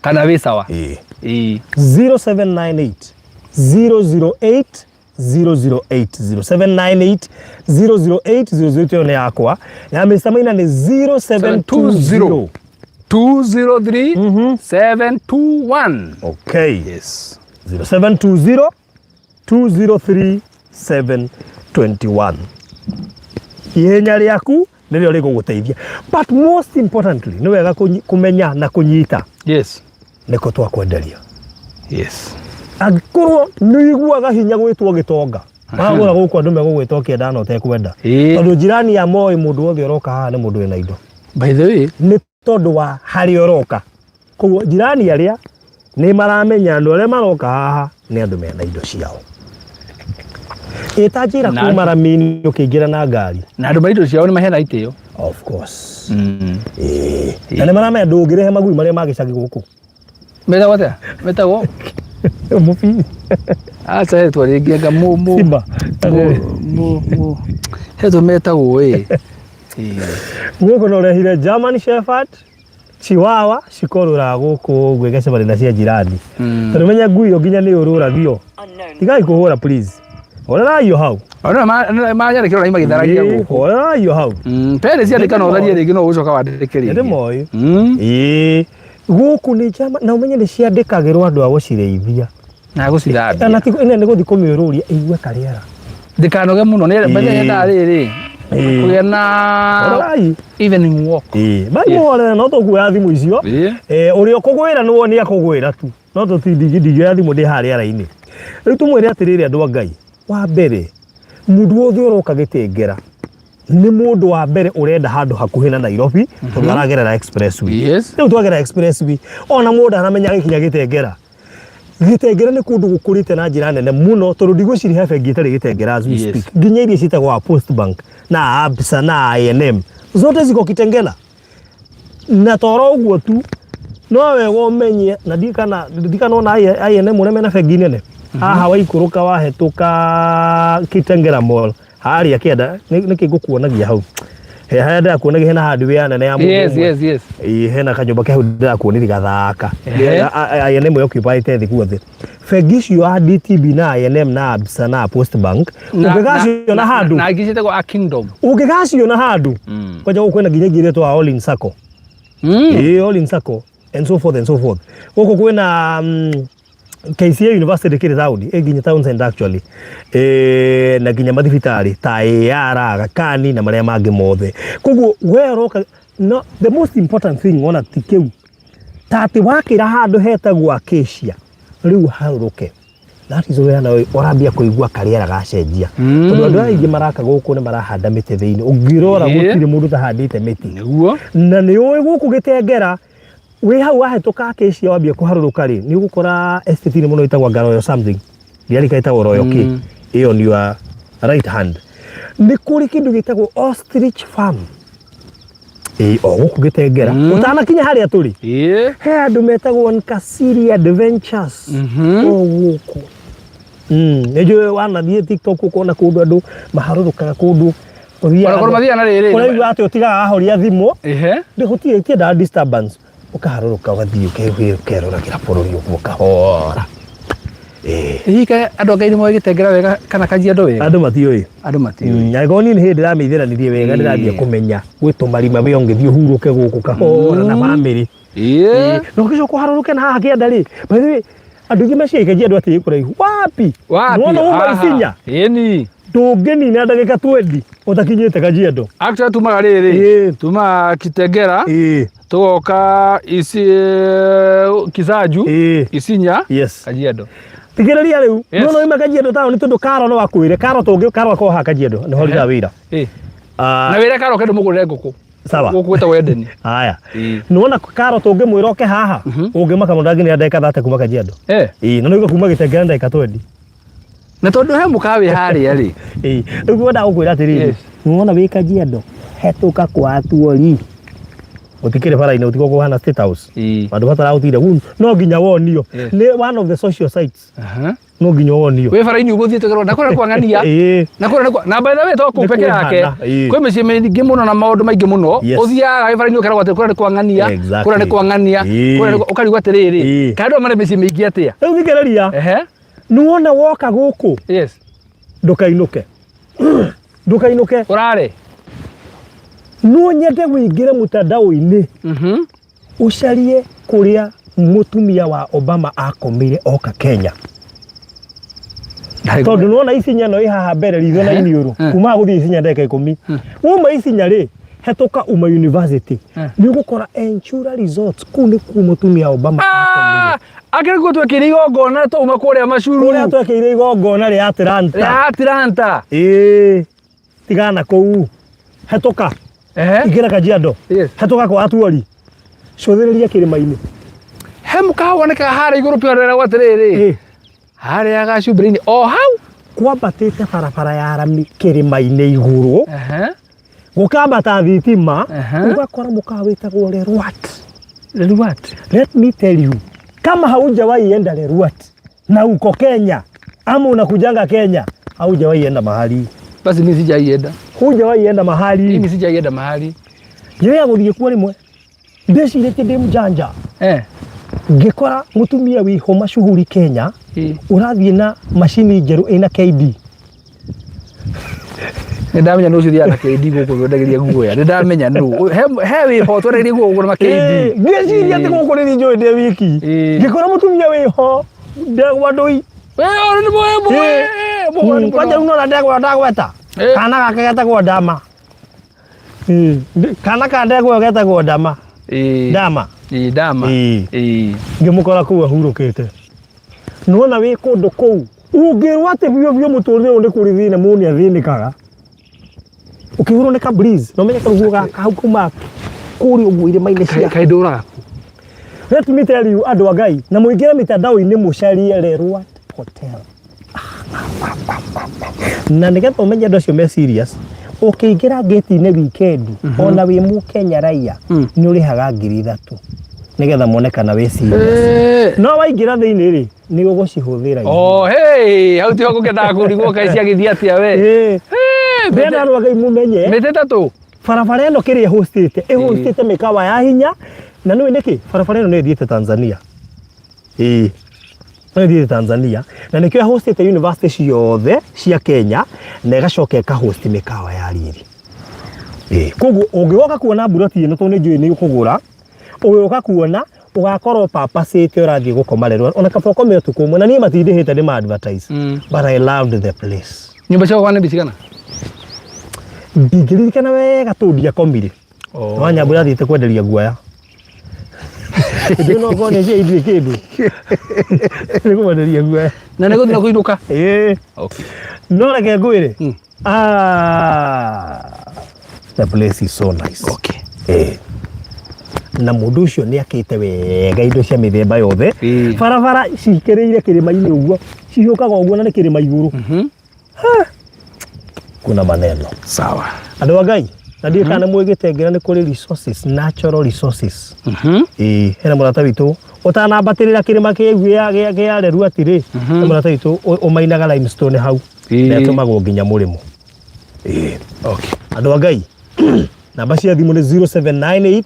kana wĩ sawa. Ĩĩ. Ĩĩ. 0798 008 008 0798 008 008 ĩyo nĩ yakwa. Ya Mr. Maina nĩ 0720 203 721. Okay. Yes. 0720 203 721. Ihenya rĩaku nĩrĩo rĩgũgũteithia, but most importantly nĩ wega kũmenya na kũnyita Yes. nĩkũ twakwenderia. Yes. Angĩkorwo nĩ ũiguaga hinya gwĩtwo gĩtonga, wagũra gũkũ andũ megũgwĩta ũkĩenda na ũtekwenda, Ĩĩ. tondũ jirani ya moĩ mũndũ wothe ũroka haha nĩ mũndũ wĩna indo. By the way, nĩ tondũ wa harĩa ũroka. Koguo jirani arĩa nĩ maramenya andũ arĩa maroka haha nĩ andũ mena indo ciao. Ĩta njĩra kuma rami-inĩ ũkĩingĩra na ngari. Na andũ ma indo ciao nĩ maheana itĩo. Of course. Ĩĩ. Na nĩ maramenya ndũngĩrehe magui marĩa ma gĩcagi gũkũ. Metagwo atĩa? Metagwo? Mũbiri. Aca hetwa rĩngĩ anga mũ mũ. Simba. Mũ mũ mũ. Hetwa metagwo ĩ. Gũkũ no ũrehire German Shepherd, Chihuahua cikorũraga gũkũ ũguo igacemania na cia jirani. Tondũ menya ngui ĩyo nginya nĩ ũrũragio. Tigai kũhũra please. Horerai o hau. Ona manyandĩkĩra ona magĩtharagia Ĩĩ, gũkũ. Horerai o hau. Pere ciandĩka na ũtharie rĩngĩ no ũgũcoka wandĩke rĩngĩ. Nĩndĩmoĩ. Ĩĩ. Gũkũ nĩ German na ũmenye nĩ ciandĩkagĩrwo andũ a gũcirĩithia. Na gũcithambia. Na ti ĩno nĩ gũthiĩ kũmĩũrũria ĩigue karĩera. Ndĩkanoge mũno nĩ Ĩĩ. rĩrĩ. Ĩĩ. Kũgĩa na Horerai. evening walk. Ĩĩ. Bai mũhorere no tũkuoya thimũ icio. Ĩĩ. Ũrĩa ũkũgwĩra nĩwe nĩ akũgwĩra tu. No tũtindingĩoya thimũ ndĩ harĩa raini. Rĩu tũmwĩre atĩrĩrĩ andũ a Ngai. Wa mbere, mũndũ wothe ũroka Gĩtengera nĩ mũndũ wa mbere ũrenda handũ hakuhĩ na Nairobi tondũ aragerera expressway. Yes. Rĩu twagera expressway ona mũndũ aramenya agĩkinya Gĩtengera. Gĩtengera nĩ kũndũ gũkũrĩte na njĩra nene mũno tondũ ndigwĩciria he bengi ĩtarĩ Gĩtengera as we Yes. speak. Nginya iria ciĩtagwo Post Bank na Absa na I&M zote ziko Kitengela. Na toro ũguo tu no wega ũmenye na ndikana ona I&M ũrĩa mena bengi nene haha waikũrũka wahetũka Kitengela Mall harĩa kĩanda nĩkĩ ngũkuonagia hau he harĩa ndĩrakuonagia hena hardware nene ya mũndũ Yes, ũmwe. yes, yes. Ĩĩ, hena kanyũmba ke hau ndĩrakuonirie gathaka. Ehe. I&M occupy thĩ guothe. Bengi icio ya DTB na I&M na Absa na Post Bank ũngĩgaciona handũ Na ingĩ ciĩtagwo a Kingdom. ũngĩgaciona handũ kwanja gũkũ kwĩna nginya ingĩ iretwo All In Sacco. Ĩĩ, All In Sacco and so forth and so forth. Gũkũ kwĩna KCA University ndĩkĩrĩ taũni, ĩ nginya town center actually. Na nginya mathibitarĩ ta AR, Aga Khan na marĩa mangĩ mothe. Koguo we ũroka no the most important thing ona ti kĩu ta atĩ wakĩra handũ hetagwo Acacia rĩu harũrũke. That is where nawe ũrambia kũigua karĩera gacenjia. Tondũ andũ aya aingĩ maraka gũkũ nĩ marahanda mĩtĩ thĩinĩ. Ũngĩrora gũtirĩ mũndũ ũtahandĩte mĩtĩ. Nĩguo. Na nĩ ũĩ gũkũ Gĩtengera wĩ hau wahĩtũka Acacia wambia kũharũrũka rĩ, nĩ ũgũkora estate nĩ mũno ĩtagwo anga Royal something. Ndiarika ĩtagwo Royal kĩ. Ĩyo on your right hand. Nĩ kũrĩ kĩndũ gĩtagwo ostrich farm. Ĩĩ o gũkũ Gĩtengera. Ũtanakinya harĩa tũrĩ. He andũ metagwo Nkasiri Adventures. O gũkũ. Nĩ njũĩ wanathiĩ TikTok ũkona kũndũ andũ maharũrũkaga kũndũ. Ũthiaga Ona korwo mathiaga na rĩrĩ. Ũraigua atĩ ũtigaga wahoria thimũ. Ehe. Ndĩ gũtirĩ itiendaga disturbance. Ũkaharũrũka ũgathiĩ ũkeroragĩra bũrũri ũguo kahora. Ĩĩ. Hihi kaĩ andũ a Ngai nĩ moĩ Gĩtengera wega kana Kajiado wega? Andũ matiũĩ. Andũ matiũĩ. Angĩkorwo niĩ nĩ hĩndĩ ndĩramĩithĩranirie wega ndĩrambia kũmenya gwĩ tũmarima we ũngĩthiĩ ũhurũke gũkũ kahora na bamĩrĩ. Na ũgĩcoka ũharũrũke na haha kĩanda rĩ. By the way, andũ aingĩ meciria Kajiado atĩ ĩ kũraihu. Wapi? Wapi? Nĩwona uma Haha. Isinya? Ĩni. Ndũngĩnina ndagĩka 20 ũtakinyĩte Kajiado. Actually tumaga rĩrĩ. Tumaga Kitengera. Tũgoka isi Kisaju. Isinya. Yes. Kajiado. Tigĩrĩria rĩu. Yes. No no ima Kajiado taũni tondũ Karo no akwĩre. Karo tũngĩ Karo akorwo haha Kajiado nĩho ndutaga wĩra. Na wĩre Karo kĩndũ mũgũrĩre ngũkũ. Sawa. Gũkũ gwĩtagwo Edeni. Haya. Nĩwona Karo tũngĩmwĩra oke haha, ũngĩmaka mũno ndangĩnina ndagĩka 30 kuma Kajiado. Ĩĩ, na nĩũigua kuma Gĩtengera ndagĩka 20. Na tondũ he mũkawa wĩ harĩa rĩ. Ĩĩ, rĩu ngwendaga gũkwĩra atĩrĩrĩ, nĩwona wĩ Kajiado, hetũka kwa Atuori. Gũtikĩrĩ bara-inĩ, gũtikoragwo kũhana State House. Handũ bataragũtinda, no nginya wonio. Nĩ one of the social sites. No nginya wonio. Wĩ bara-inĩ ũguo ũthiĩte ũkerwo, na kũrĩa nĩ kwa ng'ania. Na kũrĩa nĩ kwa, na by the way to kũu Nĩ peke yake. kwĩhana, ĩĩ. Kwĩ mĩciĩ mĩingĩ mũno na maũndũ maingĩ mũno. Ũthiaga wĩ bara-inĩ ũkeragwo atĩ kũrĩa nĩ kwa ng'ania, kũrĩa nĩ kwa ng'ania, kũrĩa nĩ kwa, ũkarigwo atĩrĩrĩ, kaĩ andũ aya marĩ mĩciĩ mĩingĩ atĩa? Rĩu thikĩrĩria. Nĩwona woka gũkũ. Ndũkainũke. Ndũkainũke. Ũrare. No nyende wĩingĩre mũtandao-inĩ. Ũcarie kũrĩa mũtumia wa Obama akomeire oka Kenya. Tondũ nĩwona Isinya ĩno ĩ haha mbere ritho na iniũrũ, kuma haha gũthiĩ Isinya ndagĩka ikũmi. Wauma Isinya rĩ, hetũka Uma University, nĩ ũgũkora Enchura Resorts, kũu nĩkuo mũtumia wa Obama akomeire. Akĩrĩ kuo twekĩire igongona twauma kũrĩa macuru. Kũrĩa twekĩire igongona rĩa Atlanta. Rĩa Atlanta. Ĩĩ. Tigana kũu. Hetũka. Ingĩra Kajiado. Hetũka kwa Atuori. Cũthĩrĩria kĩrĩma-inĩ. He mũkawa wonekaga harĩa igũrũ pia ũreragwo atĩrĩrĩ. Harĩa gacumbĩrĩ-inĩ o hau. Kwambatĩte barabara ya rami kĩrĩma-inĩ igũrũ. Gũkambata thitima. Ũgakora mũkawa wĩtagwo Leruat. Leruat. Let me tell you, kama haujawahi enda Leruat na uko Kenya ama unakujanga Kenya, haujawahi enda mahali. Basi mimi sijaienda. Hujawahi enda mahali. Mimi sijaienda mahali. Njĩra gũthiĩ kuo rĩmwe ndĩcirĩtie ndĩ mũjanja. Ngĩkora mũtumia wĩho mashuhuri Kenya ũrathiĩ na macini njerũ ĩna KD. Nĩ ndamenya nũ ũcio ũthiaga na KD gũkũ twendagĩria guoya. Nĩ ndamenya nũ. He wĩho twendagĩria guoya gũkũ na KD. Ngĩciria atĩ gũkũ nĩ niĩ njũĩ ndĩ wiki. Ngĩkora mũtumia wĩho ndegwa ndũi. Nĩ mũĩ, mũĩ, mũĩ, mũĩ. Kwanja rĩu nona ndegwa ndagweta. Kana gake getagwo Ndama. Kana ka ndegwa getagwo Ndama. Ndama. Ndama. Ngĩmũkora kũu ahurũkĩte. Nĩwona wĩ kũndũ kũu ũngĩrwo atĩ biũ biũ mũtũrĩre ũyũ nĩ kũrĩ thĩna mũndũ nĩ athĩnĩkaga. Ũkĩhũrwo nĩ ka breeze, na ũmenye karũhuho gaka hau kauma kũrĩa ũguo irĩma-inĩ cia Kaĩ ndũraga kũ? Let me tell you andũ a Ngai, na mũingĩre mitandao-inĩ mũcarie Leruat Hotel. Na nĩgetha ũmenye andũ acio me serious, ũkĩingĩra gate-inĩ weekend, ona wĩ mũkenya raia, nĩ ũrĩhaga 3,000 nĩgetha mone kana wĩ serious. No waingĩra thĩinĩ rĩ, nĩ ũgũcihũthĩra. Oh, hey, hau tiho ngũkĩendaga kũrigwo kaĩ ciagĩthiĩ atĩa we. Ndĩrenda andũ a Ngai mũmenye. Mĩtĩ ĩtatũ. Barabara ĩno kĩrĩa ĩhostĩte, ĩhostĩte mĩkawa ya hinya, na nĩũĩ nĩkĩ? Barabara ĩno nĩ ĩthiĩte Tanzania. Ĩĩ. No ĩthiĩte Tanzania, na nĩkĩo ĩhostĩte university ciothe cia Kenya, na ĩgacoka ĩkahost mĩkawa ya riri. Ĩĩ. Koguo ũngĩgoka kuona mburoti ĩno tondũ nĩ njũĩ nĩ ũkũgũra, ũgĩũka kuona ũgakorwo papacĩte ũrathiĩ gũkoma rĩrĩa ona kaba ũkome ũtukũ ũmwe, na niĩ matindĩhĩte ndĩma advertise. But I loved the place. Nyũmba cia gũkoma nĩ cigana? Ndingĩririkana wega tondũ ndiakomire. Wanyambũ athiĩte kwenderia guoya. Ndĩ no korwo nĩ cia ithuĩ kĩndũ. Nĩ kũmenderia guoya. Na nĩ gũthiĩ na kũinũka. Ĩĩ. Okay. No reke ngwĩre. Ah, the place is so nice. Okay. Eh. Na mũndũ ũcio nĩ akĩte wega indo cia mĩthemba yothe. Ĩĩ. Barabara cikĩrĩire kĩrĩma-inĩ ũguo, cihiũkaga ũguo na nĩ kĩrĩma igũrũ. Kuna maneno. Sawa. Andũ a Ngai, na ndiũĩ kana nĩ mũĩ Gĩtengera nĩ kũrĩ resources, natural resources. Ĩĩ, hena mũrata witũ ũtanambatĩrĩra kĩrĩma kĩu gĩa gĩa gĩa Reru atĩrĩ, hena mũrata witũ ũmainaga limestone hau. Na ĩtũmagwo nginya mũrĩmo. Ĩĩ. Okay. Andũ a Ngai, namba cia thimũ nĩ 0798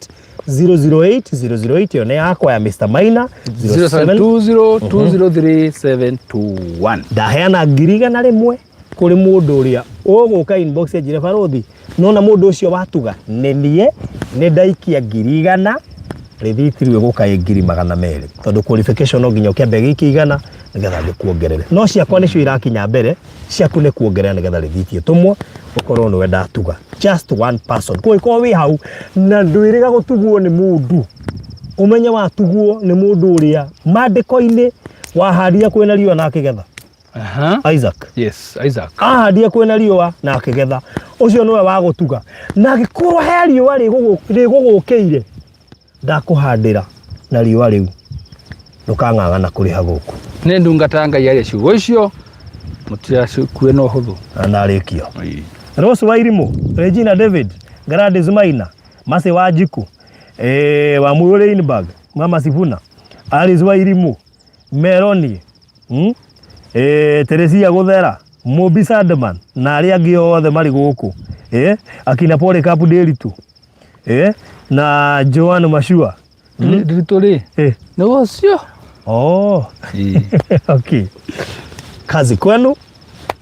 008 008 ĩyo nĩ yakwa ya Mr. Maina 07 0720 203 721. Ndaheana 100,000 kũrĩ mũndũ ũrĩa ũgũka inbox anjĩre barothi nona mũndũ ũcio watuga nĩ niĩ nĩ ndaikia 100,000 rĩthiti rĩu ĩgũka ĩ 200,000 tondũ qualification no nginya ũkĩambe gĩikie 100 nĩgetha ngĩkuongerere no ciakwa nĩcio irakinya mbere ciaku nĩ kuongerera nĩgetha rĩthiti ĩtũmwo ũkorwo nĩwe ndatuga just one person kũngĩkorwo wĩ hau na ndwĩrĩga gũtugwo nĩ mũndũ ũmenye watugwo nĩ mũndũ ũrĩa mandĩko-inĩ wahandire kwĩna riũa na akĩgetha. Aha. Isaac. Yes, Isaac. Ahandire kwĩna riũa na akĩgetha. Ũcio nĩwe wa gũtuga. Na angĩkorwo he riũa rĩgũgũkĩire, ndakũhandĩra na riũa rĩu. Ndũkang'ang'ana kũrĩha gũkũ. Nĩ ndungata ya Ngai aria ciugo icio mũtigacikue na ũhũthũ. Na ndarĩkia. Rose Wairimu, Regina David, Gladys Maina, Mercy Wanjiku, Wamũyũ Reinberg, Mama Sifuna, Alice Wairimu, Meroni, Teresia Guthera, Mobi Sandman na arĩa angĩ othe marĩ gũkũ, akina Polycarp Ndiritu, na Joan Mashua. Ndiritu rĩ? Nĩ ũcio. Oh. Okay. Kazi kwenu,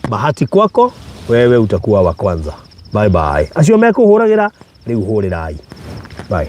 bahati kwako, wewe utakuwa wa kwanza. Bye bye. Acio mekũhũragĩra rĩu hũrĩrai. Bye.